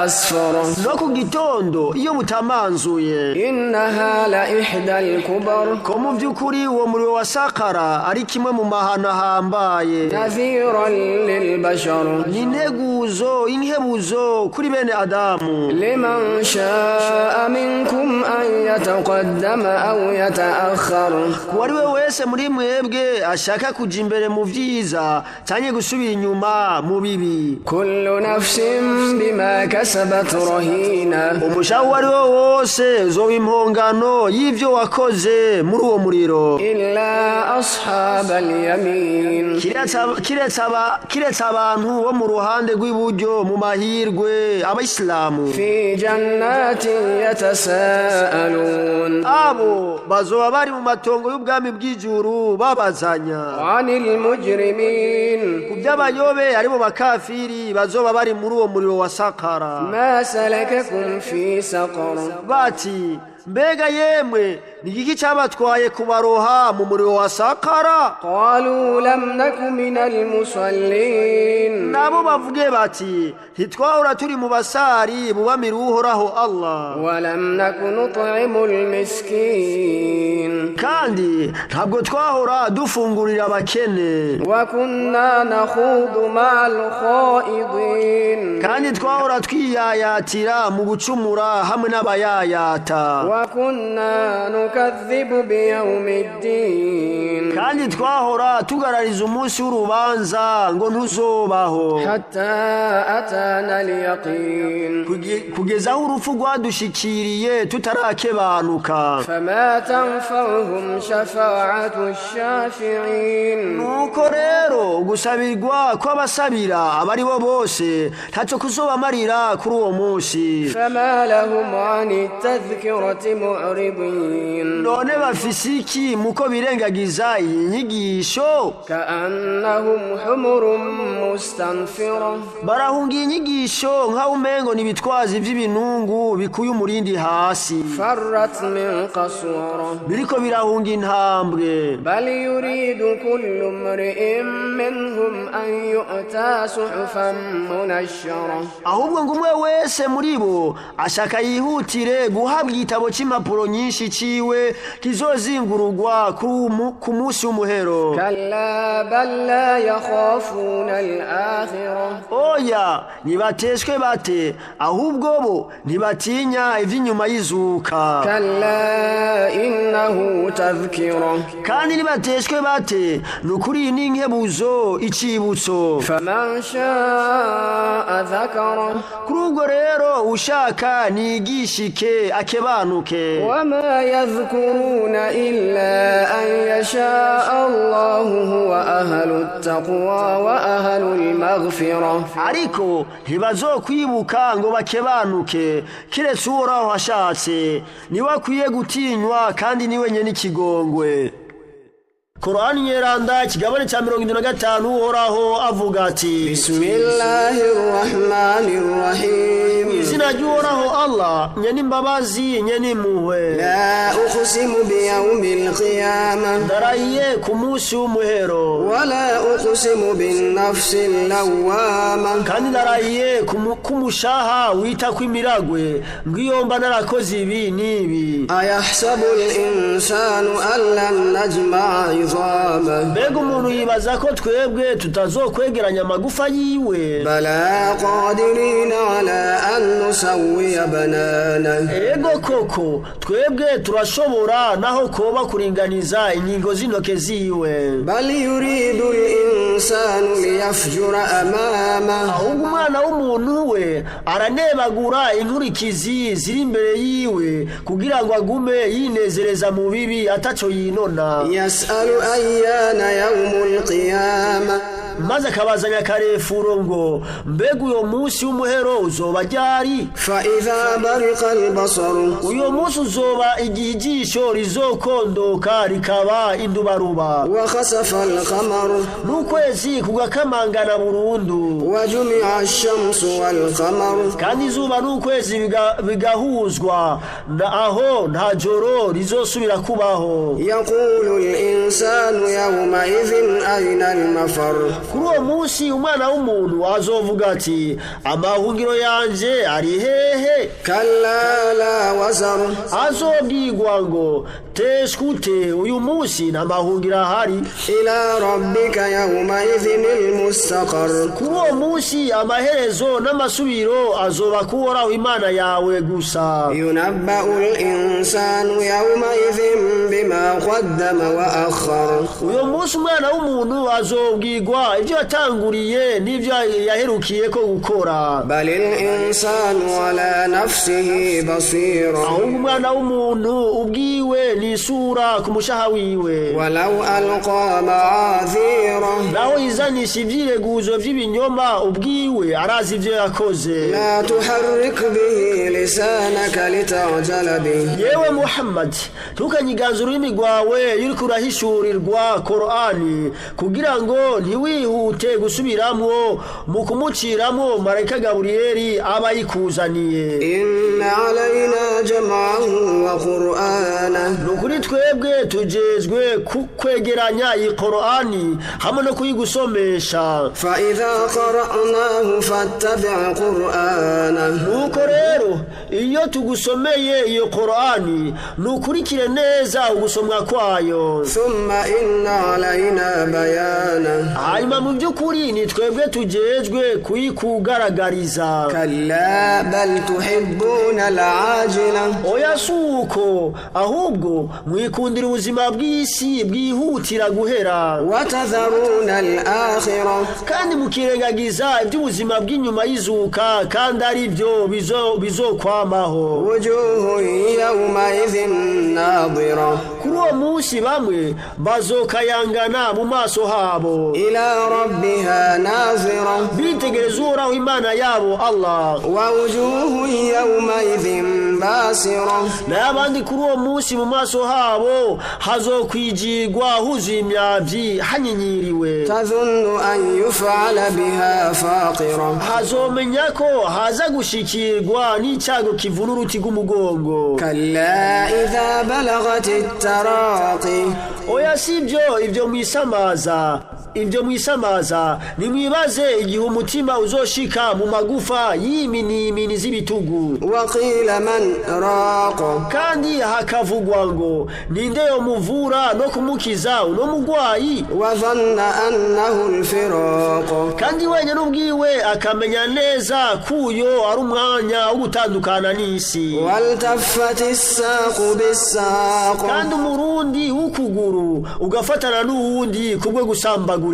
أسفر. No ku gitondo iyo butamanzuye. إنها لإحدى الكبر. Ko mu by'ukuri uwo muriro wa Sakara ari kimwe mu mahano ahambaye. نذيرا للبشر. Ni integuzo, inkebuzo kuri bene Adamu. لمن شاء منكم أن يتقدم أو يتأخر. Uwo ari we wese muri mwebwe ashaka kuja imbere mu vyiza canke gusubira inyuma mu bibi. كل نفس بما كسبت رهينة. Umushaha uwo ari wo wose uzoba impongano y'ivyo wakoze muri uwo muriro. إلا أصحاب اليمين. Kiretse abantu bo mu ruhande rw'iburyo mu mahirwe, abayisilamu. في جنات يتساءلون. Abo bazoba bari mu matongo y'ubwami bw'ijuru babazanya عن المجرمين. ku by'abayobe, aribo bakafiri, bazoba bari muri uwo muriro wa Sakara. ما سلككم في سقر. Bati: mbega yemwe, ni igiki cyabatwaye kubaroha mu muriro wa Sakara? قالوا لم نك من المصلين. Nabo bavuge bati: ntitwahora turi mu basari bubamira Uhoraho Allah. ولم نك نطعم المسكين. Kandi ntabwo twahora dufungurira abakene. وكنا نخوض مع الخائضين. Kandi twahora twiyayatira mu gucumura hamwe n'abayayata. وكنا نكذب بيوم الدين. Kandi twahora tugarariza umunsi w'urubanza ngo ntuzobaho. حتى أتانا اليقين. Kugeza aho urupfu rwadushikiriye tutarakebanuka. فما تنفعهم شفاعة الشافعين. Nuko rero gusabirwa kw'abasabira abari bo bose ntacyo kuzobamarira kuri uwo munsi. فما لهم عن التذكرة معرضين. None bafise iki muko birengagiza iyi nyigisho? كأنهم حمر مستنفرة. Barahunga iyi nyigisho nk'aho umengo ni ibitwazi by'ibinungu bikuye umurindi hasi. فرت من قسورة. Biriko birahunga intambwe. بل يريد كل امرئ منهم أن يؤتى صحفا منشرة. Ahubwo ngo umwe wese muri bo ashaka yihutire guhabwa igitabo cy'impapuro nyinshi ciwe kizozingururwa ku munsi w'umuhero. كلا بل لا يخافون الآخرة. Oya, ntibateshwe bate, ahubwo bo ntibatinya ivy'inyuma y'izuka. كلا إنه تذكرة. Kandi ntibateshwe bate, ni ukuri iyi ni inkebuzo, icibutso. فمن شاء ذكره. Kuri ubwo rero ushaka nigishike akebanuke. وما يذكرون إلا أن يشاء الله هو أهل التقوى وأهل المغفرة. Ariko ntibazokwibuka ngo bakebanuke kiretse Uhoraho ashatse, niwe akwiye gutinywa kandi niwe nyene ikigongwe. Korani Yeranda, ikigabane cya 75, Uhoraho avuga ati: بسم الله الرحمن الرحيم. Izina ry'Uhoraho Allah, nyene imbabazi, nyene impuhwe. لا أقسم بيوم القيامة. Ndarahiye ku munsi w'umuhero. ولا أقسم بالنفس اللوامة. Kandi ndarahiye ku mushaha wita kw'imiragwe ngo iyo mba narakoze ibi n'ibi. أيحسب الإنسان أن لن نجمع عظامه. Mbega umuntu yibaza ko twebwe tutazokwegeranya amagufa yiwe? بلى قادرين على أن نسوي بنانه. Ego koko, twebwe turashobora naho koba kuringaniza ingingo z'intoke ziwe. بل يريد الإنسان ليفجر أمامه. Ahubwo umwana w'umuntu we aranebagura inkurikizi ziri imbere yiwe kugira ngo agume yinezereza mu bibi ataco yinona. يسأل أيان يوم القيامة. Maze akabazanya akarefuro ngo mbega uyo munsi w'umuhero uzoba ryari? فإذا برق البصر. Uyo munsi uzoba igihe ijisho rizokondoka rikaba indubaruba, وخسف القمر. n'ukwezi kugakamangana burundu, وجمع الشمس والقمر. kandi izuba n'ukwezi bigahuzwa na aho nta joro rizosubira kubaho. يقول الإنسان يومئذ أين المفر. Kuri uwo munsi umwana w'umuntu azovuga ati amahungiro yanje ari hehe? كلا لا وزر. Azobwirwa ngo teshkute, uyu munsi nta mahungiro ahari. إلى ربك يومئذ المستقر. Kuri uwo munsi amaherezo n'amasubiro azoba kuhoraho Imana yawe gusa. ينبأ الإنسان يومئذ بما قدم وأخر. Uyo munsi umwana w'umuntu azobwirwa ibyo yatanguriye n'ibyo yaherukiye ko gukora. بل الإنسان على نفسه بصيرا. Ahubwo umwana w'umuntu ubwiwe ni isura ku mushaha wiwe. ولو ألقى معاذيره. Naho yizanisha ivyireguzo vy'ibinyoma, ubwiwe arazi ivyo yakoze. لا تحرك به لسانك لتعجل به. Yewe Muhammad, ntukanyiganze ururimi rwawe iyo uriko urahishurirwa Korani, kugira ngo ntiwihute gusubiramwo mu kumuciramwo marayika Gaburiyeli aba ayikuzaniye. إن علينا جمعه وقرآنه. Ni ukuri twebwe tujejwe kwegeranya iyi Korani hamwe no kuyigusomesha. فإذا قرأناه فاتبع قرآنه. Nuko rero iyo tugusomeye iyo Korani, nukurikire neza ugusomwa kwayo. ثم إن علينا بيانه. Hanyuma mu by'ukuri ni twebwe tujejwe kuyikugaragariza. كلا بل تحبون العاجلة. Oya si uko, ahubwo mwikundira ubuzima bw'isi bwihutira guhera, وتذرون الآخرة. kandi mukirengagiza iby'ubuzima bw'inyuma y'izuka, kandi ari byo bizokwamaho. وجوه يومئذ ناضرة. Kuri uwo munsi bamwe bazokayangana mu maso habo, إلى ربها ناظرة. bitegereza Uhoraho Imana yabo Allah. ووجوه يومئذ باسرة. Nayo abandi kuri uwo munsi mu maso habo hazokwijigwa huzuye imyavyi hanyinyiriwe. تظن أن يفعل بها فاقرة. Hazomenya ko haza gushikirwa n'icyago kivuna uruti rw'umugongo. كلا إذا بلغت التراقي. Oya sibyo, ibyo mwisamaza, nimwibaze igihe umutima uzoshika mu magufa y'iminimini z'ibitugu, وقيل من راق. kandi hakavugwa ngo ninde yomuvura no kumukiza uno mugwayi? وظن أنه الفراق. Kandi wenyine ubwiwe akamenya neza kuyo ari umwanya wo gutandukana n'isi. والتفت الساق بالساق. Kandi umurundi w'ukuguru ugafatana n'uwundi kubwo gusambagurika.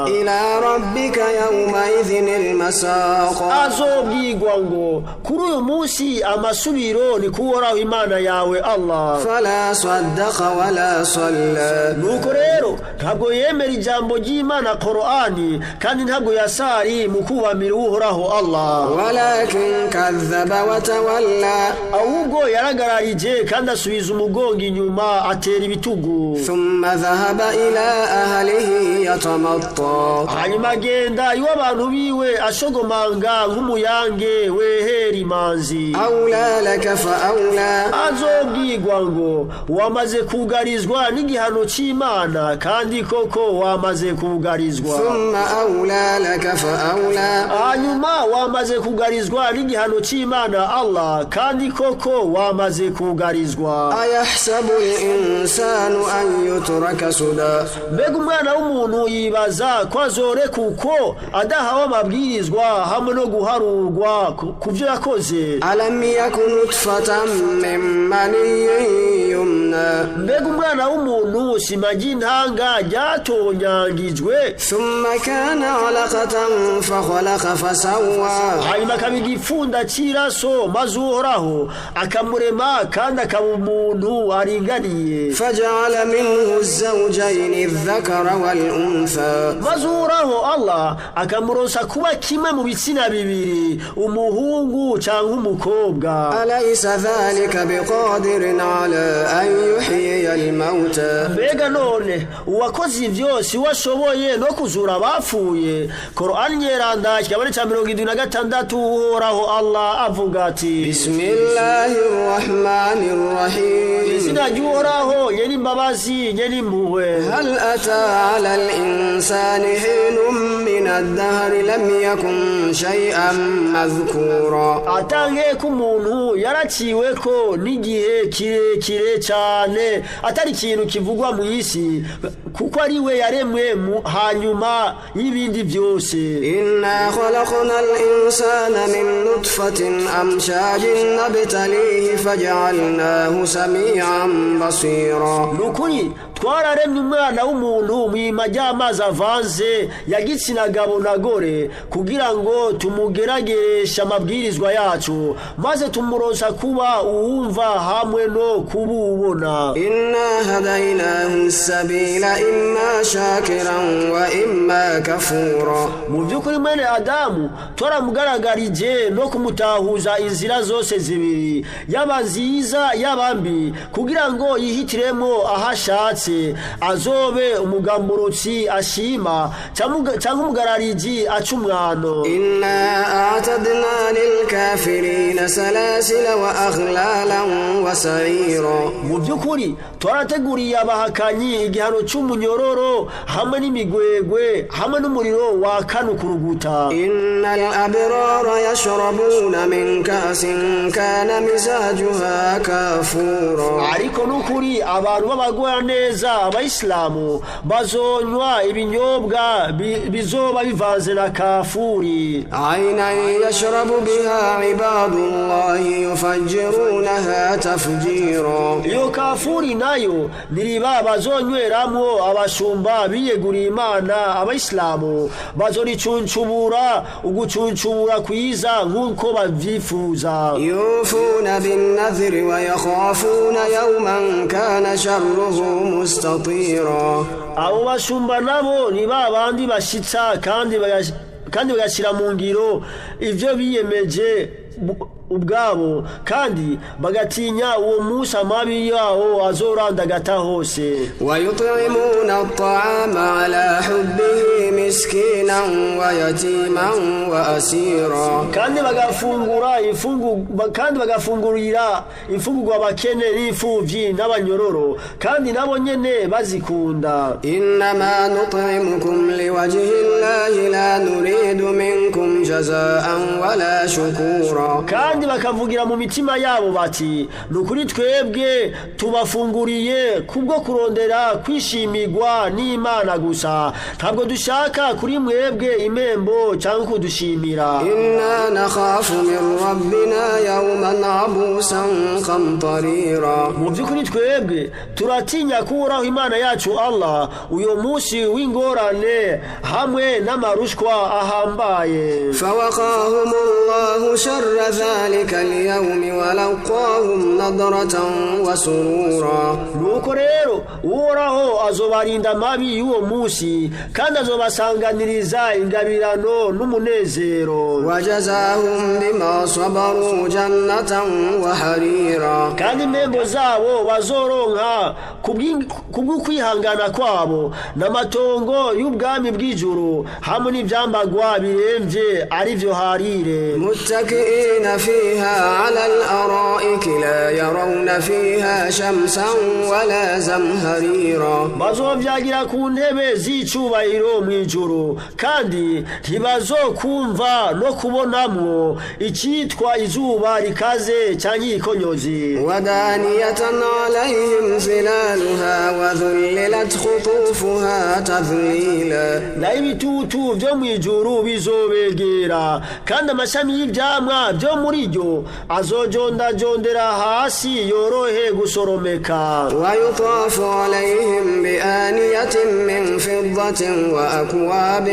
إلى ربك يومئذ المساق. Azobwirwa ngo kuri uyu munsi amasubiro ni kuhoraho Imana yawe Allah. فلا صدق ولا صلى. Nuko rero ntabwo yemera ijambo ry'Imana Korani, kandi ntabwo yasari mu kubamira Uhoraho Allah. ولكن كذب وتولى. Ahubwo yaragararije kandi asubiza umugongo inyuma atera ibitugu. ثم ذهب إلى أهله يتمطى. فمطى. Hanyuma agenda iwe abantu biwe ashogomanga nk'umuyange wehera imanzi. أولى لك فأولى. Azobwirwa ngo wamaze kugarizwa n'igihano c'Imana, kandi koko wamaze kugarizwa. ثم أولى لك فأولى. Hanyuma wamaze kugarizwa n'igihano c'Imana Allah, kandi koko wamaze kugarizwa. أيحسب الإنسان أن يترك سدى؟ Mbega umwana w'umuntu yibaza ko azoreka uko adahawe amabwirizwa hamwe no guharurwa ku vyo yakoze? ألم يك نطفة من مني يمنى؟ Mbega umwana w'umuntu sima ry'intanga ryatonyangijwe? ثم كان علقة فخلق فسوى. Hanyuma akaba igipfunda c'iraso, maze Uhoraho akamurema kandi akaba umuntu aringaniye. فجعل منه الزوجين الذكر والأنثى. Maze Uhoraho Allah akamuronsa kuba kimwe mu bitsina bibiri, umuhungu canke umukobwa. أليس ذلك بقادر على أن يحيي الموتى؟ Mbega none uwakoze ivyo si we ashoboye no kuzura abapfuye? Korani Nyeranda, kigabane ca 76, Uhoraho Allah avuga ati: بسم الله الرحمن الرحيم. Izina ry'Uhoraho nyene imbabazi nyene impuhwe. هل أتى على الإنسان حين من الدهر لم يكن شيئا مذكورا؟ Atange ko umuntu yaraciweko n'igihe kirekire cane atari ikintu kivugwa mu isi, kuko ari we yaremwe hanyuma y'ibindi byose. إنا خلقنا الإنسان من نطفة أمشاج نبتليه فجعلناه سميعا بصيرا. Ni ukuri twararemye umwana w'umuntu mwima ry'amazi avanze ya gitsina gabo na gore, kugira ngo tumugeragereshe amabwirizwa yacu, maze tumuronsa kuba uwumva hamwe no kuba uwubona. إنا هديناه السبيل إما شاكرا وإما كفورا. Mu by'ukuri mwene Adamu twaramugaragarije no kumutahuza inzira zose zibiri, yaba nziza yaba mbi, kugira ngo yihitiremo aho ashatse, azobe umugamburutsi ashima cyangwa umugarariji aca umwano. إنا أعتدنا للكافرين سلاسل وأغلالا وسعيرا. Mu by'ukuri twarateguriye abahakanyi igihano cy'umunyororo hamwe n'imigwegwe hamwe n'umuriro wakana ukuruguta. إن الأبرار يشربون من كأس كان مزاجها كافورا. Ariko n'ukuri abantu b'abagwa neza, abayisilamu, bazonywa ibinyobwa bizoba bivanze na kafuri. عينا يشرب بها عباد الله يفجرونها تفجيرا. Iyo kafuri nayo niriba bazonyweramwo abashumba biyeguriye Imana, abayisilamu, bazoricuncubura ugucuncubura kwiza nk'uko bavyifuza. يوفون بالنذر ويخافون يوما كان شره مستطيرا. Abo bashumba nabo ni ba bandi bashitsa kandi bagashyira mu ngiro ivyo biyemeje ubwabo, kandi bagatinya uwo munsi amabi yawo azorandagata hose. ويطعمون الطعام على حبه مسكينا ويتيما وأسيرا. Kandi bagafungurira imfungurwa abakene n'imfuvyi n'abanyororo, kandi nabo nyene bazikunda. إنما نطعمكم لوجه الله لا نريد منكم جزاء ولا شكورا. Kandi bakavugira mu mitima yabo bati: ni ukuri twebwe tubafunguriye kubwo kurondera kwishimirwa n'Imana gusa, ntabwo dushaka kuri mwebwe imembo cyangwa kudushimira. إنا نخاف من ربنا يوما عبوسا قمطريرا. Mu by'ukuri twebwe turatinya kuhoraho Imana yacu Allah uyu munsi w'ingorane hamwe n'amarushwa ahambaye. فوقاهم الله شر ذلك. ذلك اليوم ولقاهم نضرة وسرورا. Nuko rero Uhoraho azobarinda amabi y'uwo munsi, kandi azobasanganiriza ingabirano n'umunezero. وجزاهم بما صبروا جنة وحريرا. Kandi impembo zabo bazoronka kubw'ukwihangana kwabo n'amatongo y'ubwami bw'ijuru hamwe n'ivyambagwa biremvye arivyo harire. متكئين فيها على الأرائك لا يرون فيها شمسا ولا زمهريرا. Bazovyagira ku ntebe z'icubahiro mw'ijuru, kandi ntibazokumva no kubonamwo icitwa izuba rikaze canke ikonyozi. ودانية عليهم ظلالها وذللت قطوفها تذليلا. Naho ibitutu vyo mw'ijuru bizobegera, kandi amashami y'ivyamwa vyo muri ryo azojondajondera hasi yorohe gusoromeka. ويطاف عليهم بآنية من فضة وأكواب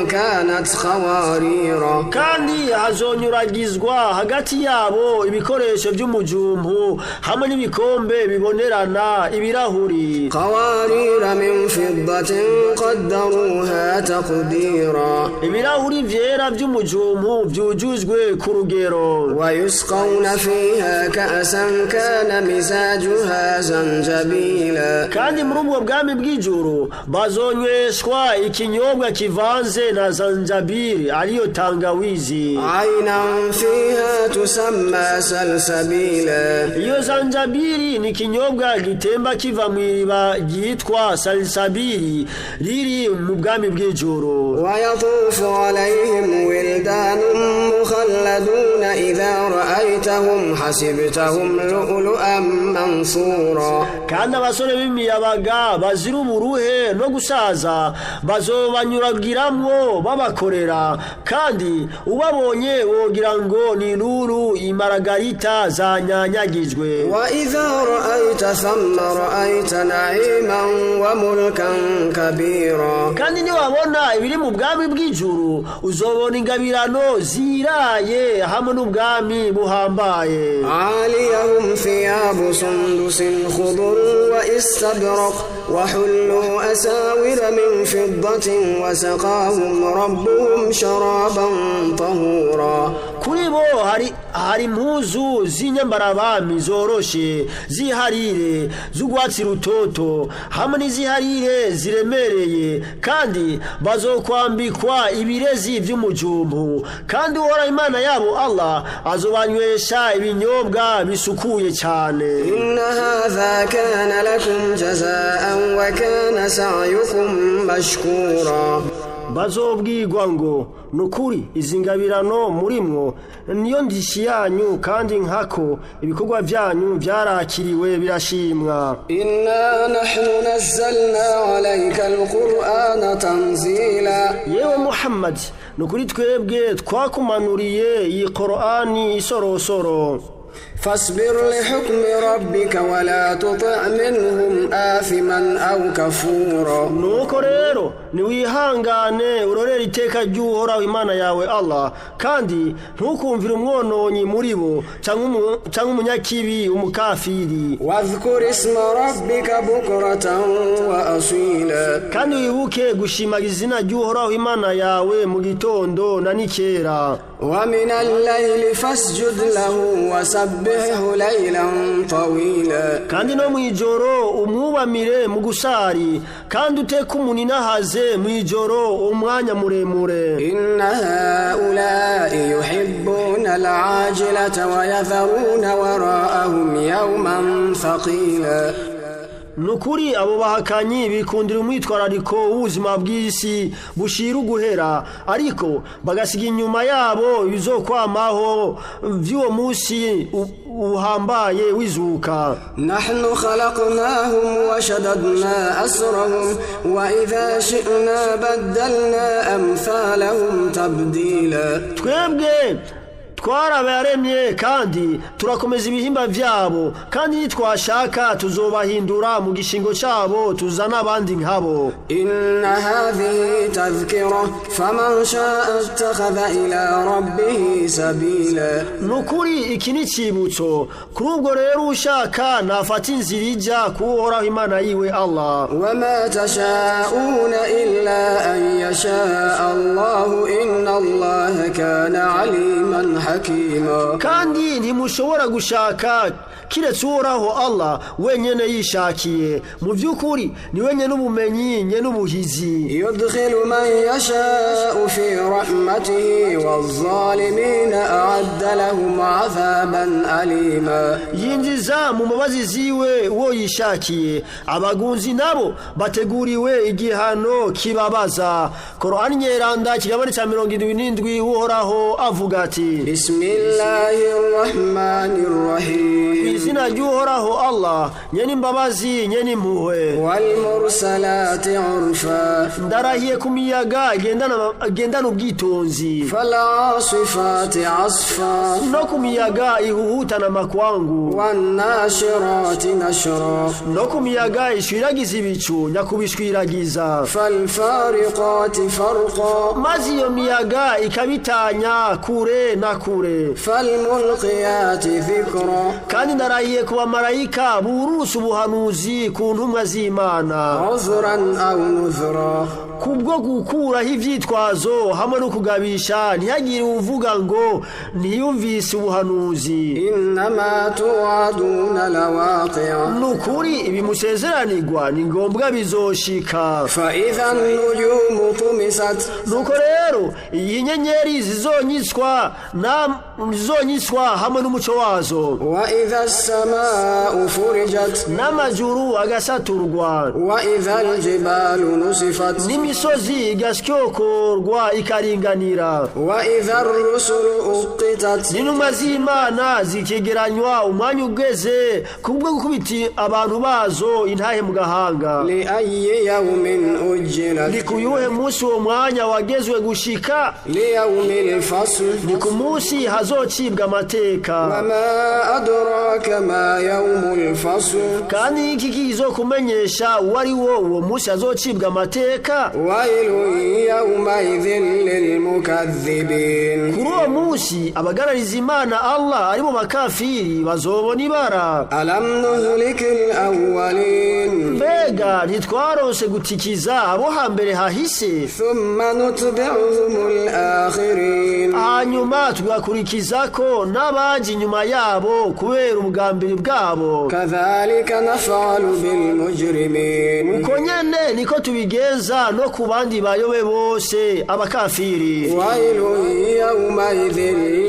كانت خواريرا. Kandi hazonyuragizwa hagati yabo ibikoresho vy'umujumpu hamwe n'ibikombe bibonerana ibirahuri. قوارير من فضة قدروها تقديرا. Ibirahuri vyera vy'umujumpu vyujujwe ku rugero. ويسقون فيها كأسا كان مزاجها زنجبيلا. Kandi muri ubwo bwami bw'ijuru bazonyweshwa ikinyobwa kivanze na zanjabiri, ariyo tangawizi. عينا فيها تسمى سلسبيلا. Iyo zanjabiri ni ikinyobwa gitemba kiva mw'iriba ryitwa salsabiri riri mu bwami bw'ijuru. ويطوف عليهم ولدان مخلدون إذا رأيتهم حسبتهم لؤلؤا منثورا. Kandi abasore b'imiyabaga bazira uburuhe no gusaza bazobanyuragiramwo babakorera, kandi ubabonye wogira ngo ni lulu imaragarita zanyanyagijwe. وإذا رأيت ثم رأيت نعيما وملكا كبيرا. Kandi niwabona ibiri mu bwami bw'ijuru uzobona ingabirano ziraye hamwe n'ubwami buhambaye. عاليهم ثياب سندس خضر واستبرق وحلوا أساور من فضة وسقاهم ربهم شرابا طهورا. Kuri bo hari impuzu z'inyambarabami zoroshe z'iharire z'urwatsi rutoto hamwe n'iziharire ziremereye, kandi bazokwambikwa ibirezi vy'umujumpu, kandi Uhoraho Imana yabo Allah azobanywesha ibinyobwa bisukuye cyane. إن هذا كان لكم جزاء وكان سعيكم مشكورا. Bazobwirwa ngo: nukuri izi ngabirano murimwo niyo ndishi yanyu, kandi nkako ibikorwa vyanyu vyarakiriwe birashimwa. إنا نحن نزلنا عليك القرآن تنزيلا. Yewe Muhammad, nukuri twebwe twakumanuriye iyi Korani isorosoro. فاصبر لحكم ربك ولا تطع منهم آثما أو كفورا. Nuko rero niwihangane urorere iteka ry'Uhoraho Imana yawe Allah, kandi ntukumvire umwononyi muri bo canke umunyakibi umukafiri. واذكر اسم ربك بكرة وأصيلا. Kandi wibuke gushimagiza izina ry'Uhoraho Imana yawe mu gitondo na nikera. ومن الليل فاسجد له وسبحه ليلا طويلا. Kandi no mw'ijoro umwubamire mu gusari, kandi uteke umuninahaze mw'ijoro umwanya muremure. إن هؤلاء يحبون العاجلة ويذرون وراءهم يوما ثقيلا. Nukuri abo bahakanyi bikundira umwitwarariko w'ubuzima bw'isi bushira uguhera, ariko bagasiga inyuma yabo ibizokwamaho vy'uwo munsi uhambaye w'izuka. نحن خلقناهم وشددنا أسرهم وإذا شئنا بدلنا أمثالهم تبديلا. Twebwe Twarabaremye kandi turakomeza ibihimba vyabo, kandi nitwashaka tuzobahindura mu gishingo cabo, tuzana abandi nkabo. إن هذه تذكرة فمن شاء اتخذ إلى ربه سبيلا. Nukuri iki ni icibutso. Kuri ubwo rero ushaka nafata inzira ija kuhoraho Imana yiwe Allah. وما تشاءون إلا أن يشاء الله إن الله كان عليما حكيما. Kandi ntimushobora gushaka kiretse Uhoraho Allah wenyene yishakiye. Mu by'ukuri ni wenyene ubumenyi, nyene ubuhizi. يدخل من يشاء في رحمته والظالمين أعد لهم عذابا أليما. Yinjiza mu mbabazi ziwe uwo yishakiye, abagunzi nabo bateguriwe igihano kibabaza. Korani Nyeranda, kigabane cya 77, Uhoraho avuga ati: بسم الله الرحمن الرحيم. Izina ry'Uhoraho Allah, nyene imbabazi, nyene impuhwe. والمرسلات عرفا. Ndarahiye ku miyaga igendana ubwitonzi. فالعاصفات عصفا. No ku miyaga ihuhutana amakwangu. والناشرات نشرا. No ku miyaga ishwiragiza ibicu nyakubishwiragiza. فالفارقات فرقا. Maze iyo miyaga ikabitanya kure na kure. فالملقيات ذكرا. Kandi ndarahiye ku bamarayika buruse ubuhanuzi ku ntumwa z'Imana. عذرا أو نذرا. Kubwo gukuraho ivyitwazo hamwe no kugabisha, ntihagire uvuga ngo ntiyumvise ubuhanuzi. إنما توعدون لواقع. Nukuri ibi musezeranirwa ni ngombwa bizoshika. فإذا النجوم طمست. Nuko rero iyi nyenyeri zizonyitswa hamwe n'umuco wazo. وإذا السماء فرجت. N'amajuru agasaturwa. وإذا الجبال نسفت. N'imisozi igasyokorwa ikaringanira. وإذا الرسل أقتت. N'intumwa z'Imana zikegeranywa umwanya ugeze kubwo gukubita abantu bazo intahe mu gahanga. لأي يوم أجلت. Ni ku yuhe munsi uwo mwanya wagezwe gushika? ليوم الفصل. Ni ku munsi hazocibwa amateka. وما أدراك ما يوم الفصل. Kandi iki kizokumenyesha uwo ari wo uwo munsi hazocibwa amateka? ويل يومئذ للمكذبين. Kuri uwo munsi abagarariza Imana Allah ari mu bakafiri bazobona ibara. ألم نهلك الأولين. Mbega ntitwarose gutikiza abo hambere hahise? ثم نتبعهم الآخرين. Hanyuma tugakurikiza ko n'abaje inyuma yabo kubera ubwambere bwabo. كذلك نفعل بالمجرمين. Uko nyene niko tubigenza no ku bandi bayobe bose, abakafiri. ويل يومئذ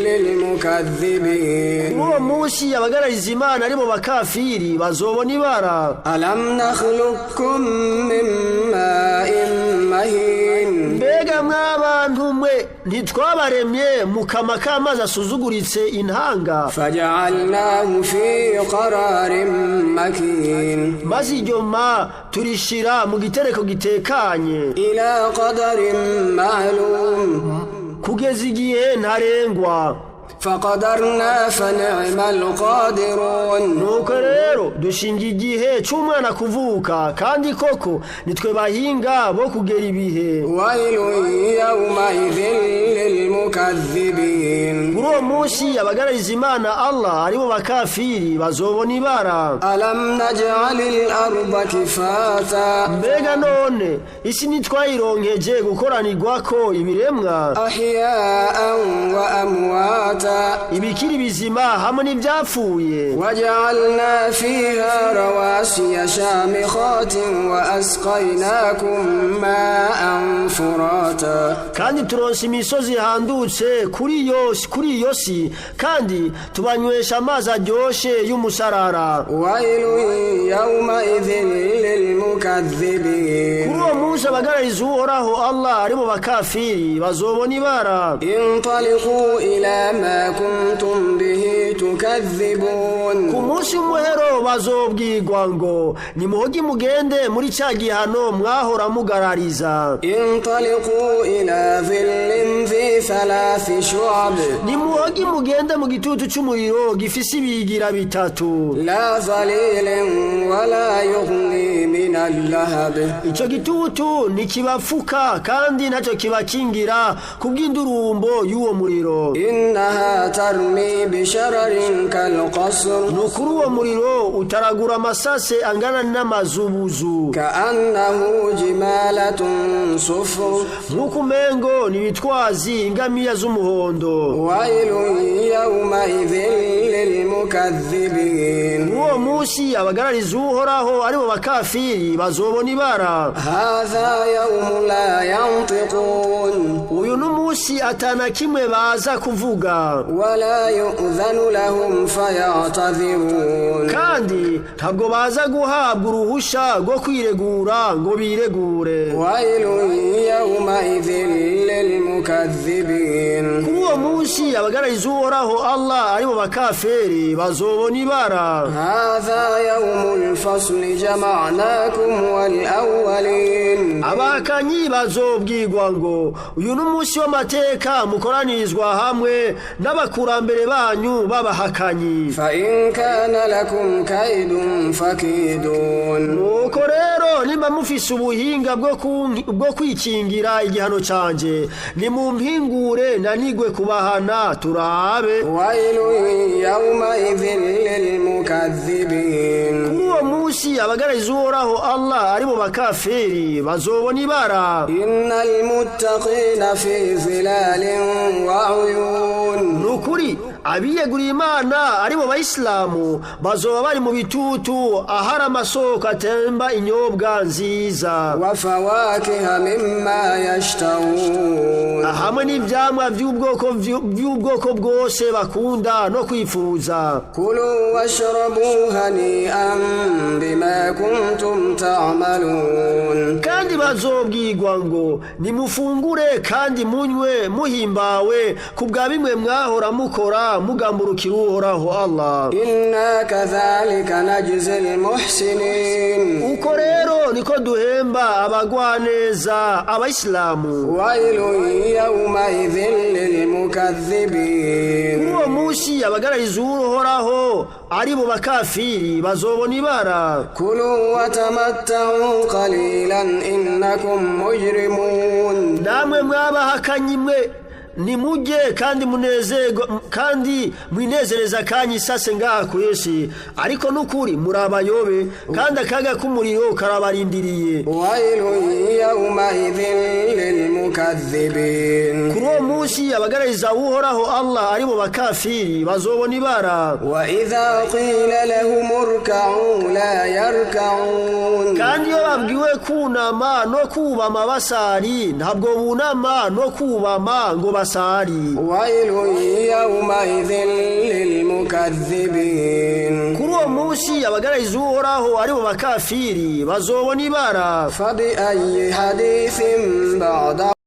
للمكذبين. Kuri uwo munsi abagarariza Imana ari mu bakafiri bazobona ibara. ألم نخلقكم من ماء مهين. Mbega mw'abantu mwe, ntitwabaremye mu kama k'amazi asuzuguritse intanga? فجعلناه في قرار مكين. Maze iryo ma turishira mu gitereko gitekanye. إلى قدر معلوم. Kugeza igihe ntarengwa. فقدرنا فنعم القادرون. Nuko rero dushinga igihe c'umwana kuvuka, kandi koko nitwe bahinga bo kugera ibihe. ويل يومئذ للمكذبين. Kuri uwo munsi abagarariza Imana Allah aribo bakafiri bazobona ibara. ألم نجعل الأرض كفاتا. Mbega none isi ntitwayironkeje gukoranirwako ibiremwa? أحياء وأمواتا. Ibikiri bizima hamwe n'ivyapfuye. وجعلنا فيها رواسي شامخات وأسقيناكم ماء فراتا. Kandi turonsa imisozi ihandutse kuri iyo si, kandi tubanywesha amazi aryoshe y'umusarara. ويل يومئذ للمكذبين. Kuri uwo munsi abagarariza Uhoraho Allah ari mu bakafiri bazobona ibara. انطلقوا إلى ما كنتم به Ku تكذبون munsi w'umuhero bazobwirwa ngo nimuhoge mugende muri ca gihano mwahora mugarariza. انطلقوا إلى ظل ذي ثلاث شعب Nimuhoge mugende mu gitutu c'umuriro gifise ibigira bitatu. لا ظليل ولا يغني من اللهب. Ico gitutu ntikibapfuka kandi ntacyo kibakingira kubw'indurumbo y'uwo muriro. إنها ترمي بشرر كالقصر Ni ukuri uwo muriro utaragura amasase angana n'amazubuzu, كأنه جمالة صفر. nk'uko umengo ni ibitwazi ingamiya z'umuhondo. ويل يومئذ للمكذبين. Uwo munsi abagarariza Uhoraho aribo bakafiri bazobona ibara. هذا يوم لا ينطقون Uyu n'umunsi atana kimwe baza kuvuga, ولا يؤذن لهم فيعتذرون. kandi ntabwo baza guhabwa uruhusha rwo kwiregura ngo biregure. ويل يومئذ للمكذبين. Kuri uwo munsi abagarariza Uhoraho Allah aribo bakafiri bazobona ibara. هذا يوم الفصل جمعناكم والأولين. Abahakanyi bazobwirwa ngo uyu n'umunsi w'amateka mukoranirizwa hamwe n'abakurambere banyu b'abahakanyi. فإن كان لكم كيد فكيدون. Nuko rero nimba mufise ubuhinga bwo kwikingira igihano canje, nimumpingure nanigwe kubahana turabe. ويل يومئذ للمكذبين. Kuri uwo munsi abagarariza Uhoraho Allah aribo bakafiri bazobona ibara. إن المتقين في ظلال وعيون. Ni ukuri abiyeguriye Imana aribo bayisilamu bazoba bari mu bitutu ahari amasoko atemba inyobwa nziza, وفواكه مما يشتهون. hamwe n'ivyamwa vy'ubwoko bwose bakunda no kwifuza. كلوا واشربوا هنيئا بما كنتم تعملون. Kandi bazobwirwa ngo nimufungure kandi munywe muhimbawe ku bwa bimwe mwahora mukora mugamburukira Uhoraho Allah. إنا كذلك نجزي المحسنين. Uko rero niko duhemba abagwaneza abayisilamu. ويل يومئذ للمكذبين. Kuri uwo munsi abagarariza Uhoraho ari bo bakafiri bazobona ibara. كلوا وتمتعوا قليلا إنكم مجرمون. Namwe mwabahakanye mwe, nimujye kandi munezerwe kandi mwinezereza akanya isase ngaha ku isi, ariko n'ukuri muri abayobe kandi akaga k'umuriro karabarindiriye. ويل يومئذ للمكذبين. Kuri uwo munsi abagarariza Uhoraho Allah ari bo bakafiri bazobona ibara. وإذا قيل لهم اركعوا لا يركعون. Kandi iyo babwiwe kunama no kubama basari, ntabwo bunama no kubama ngo basari. ويل يومئذ للمكذبين. Kuri uwo munsi abagarariza Uhoraho ari bo bakafiri bazobona ibara. فبأي حديث بعد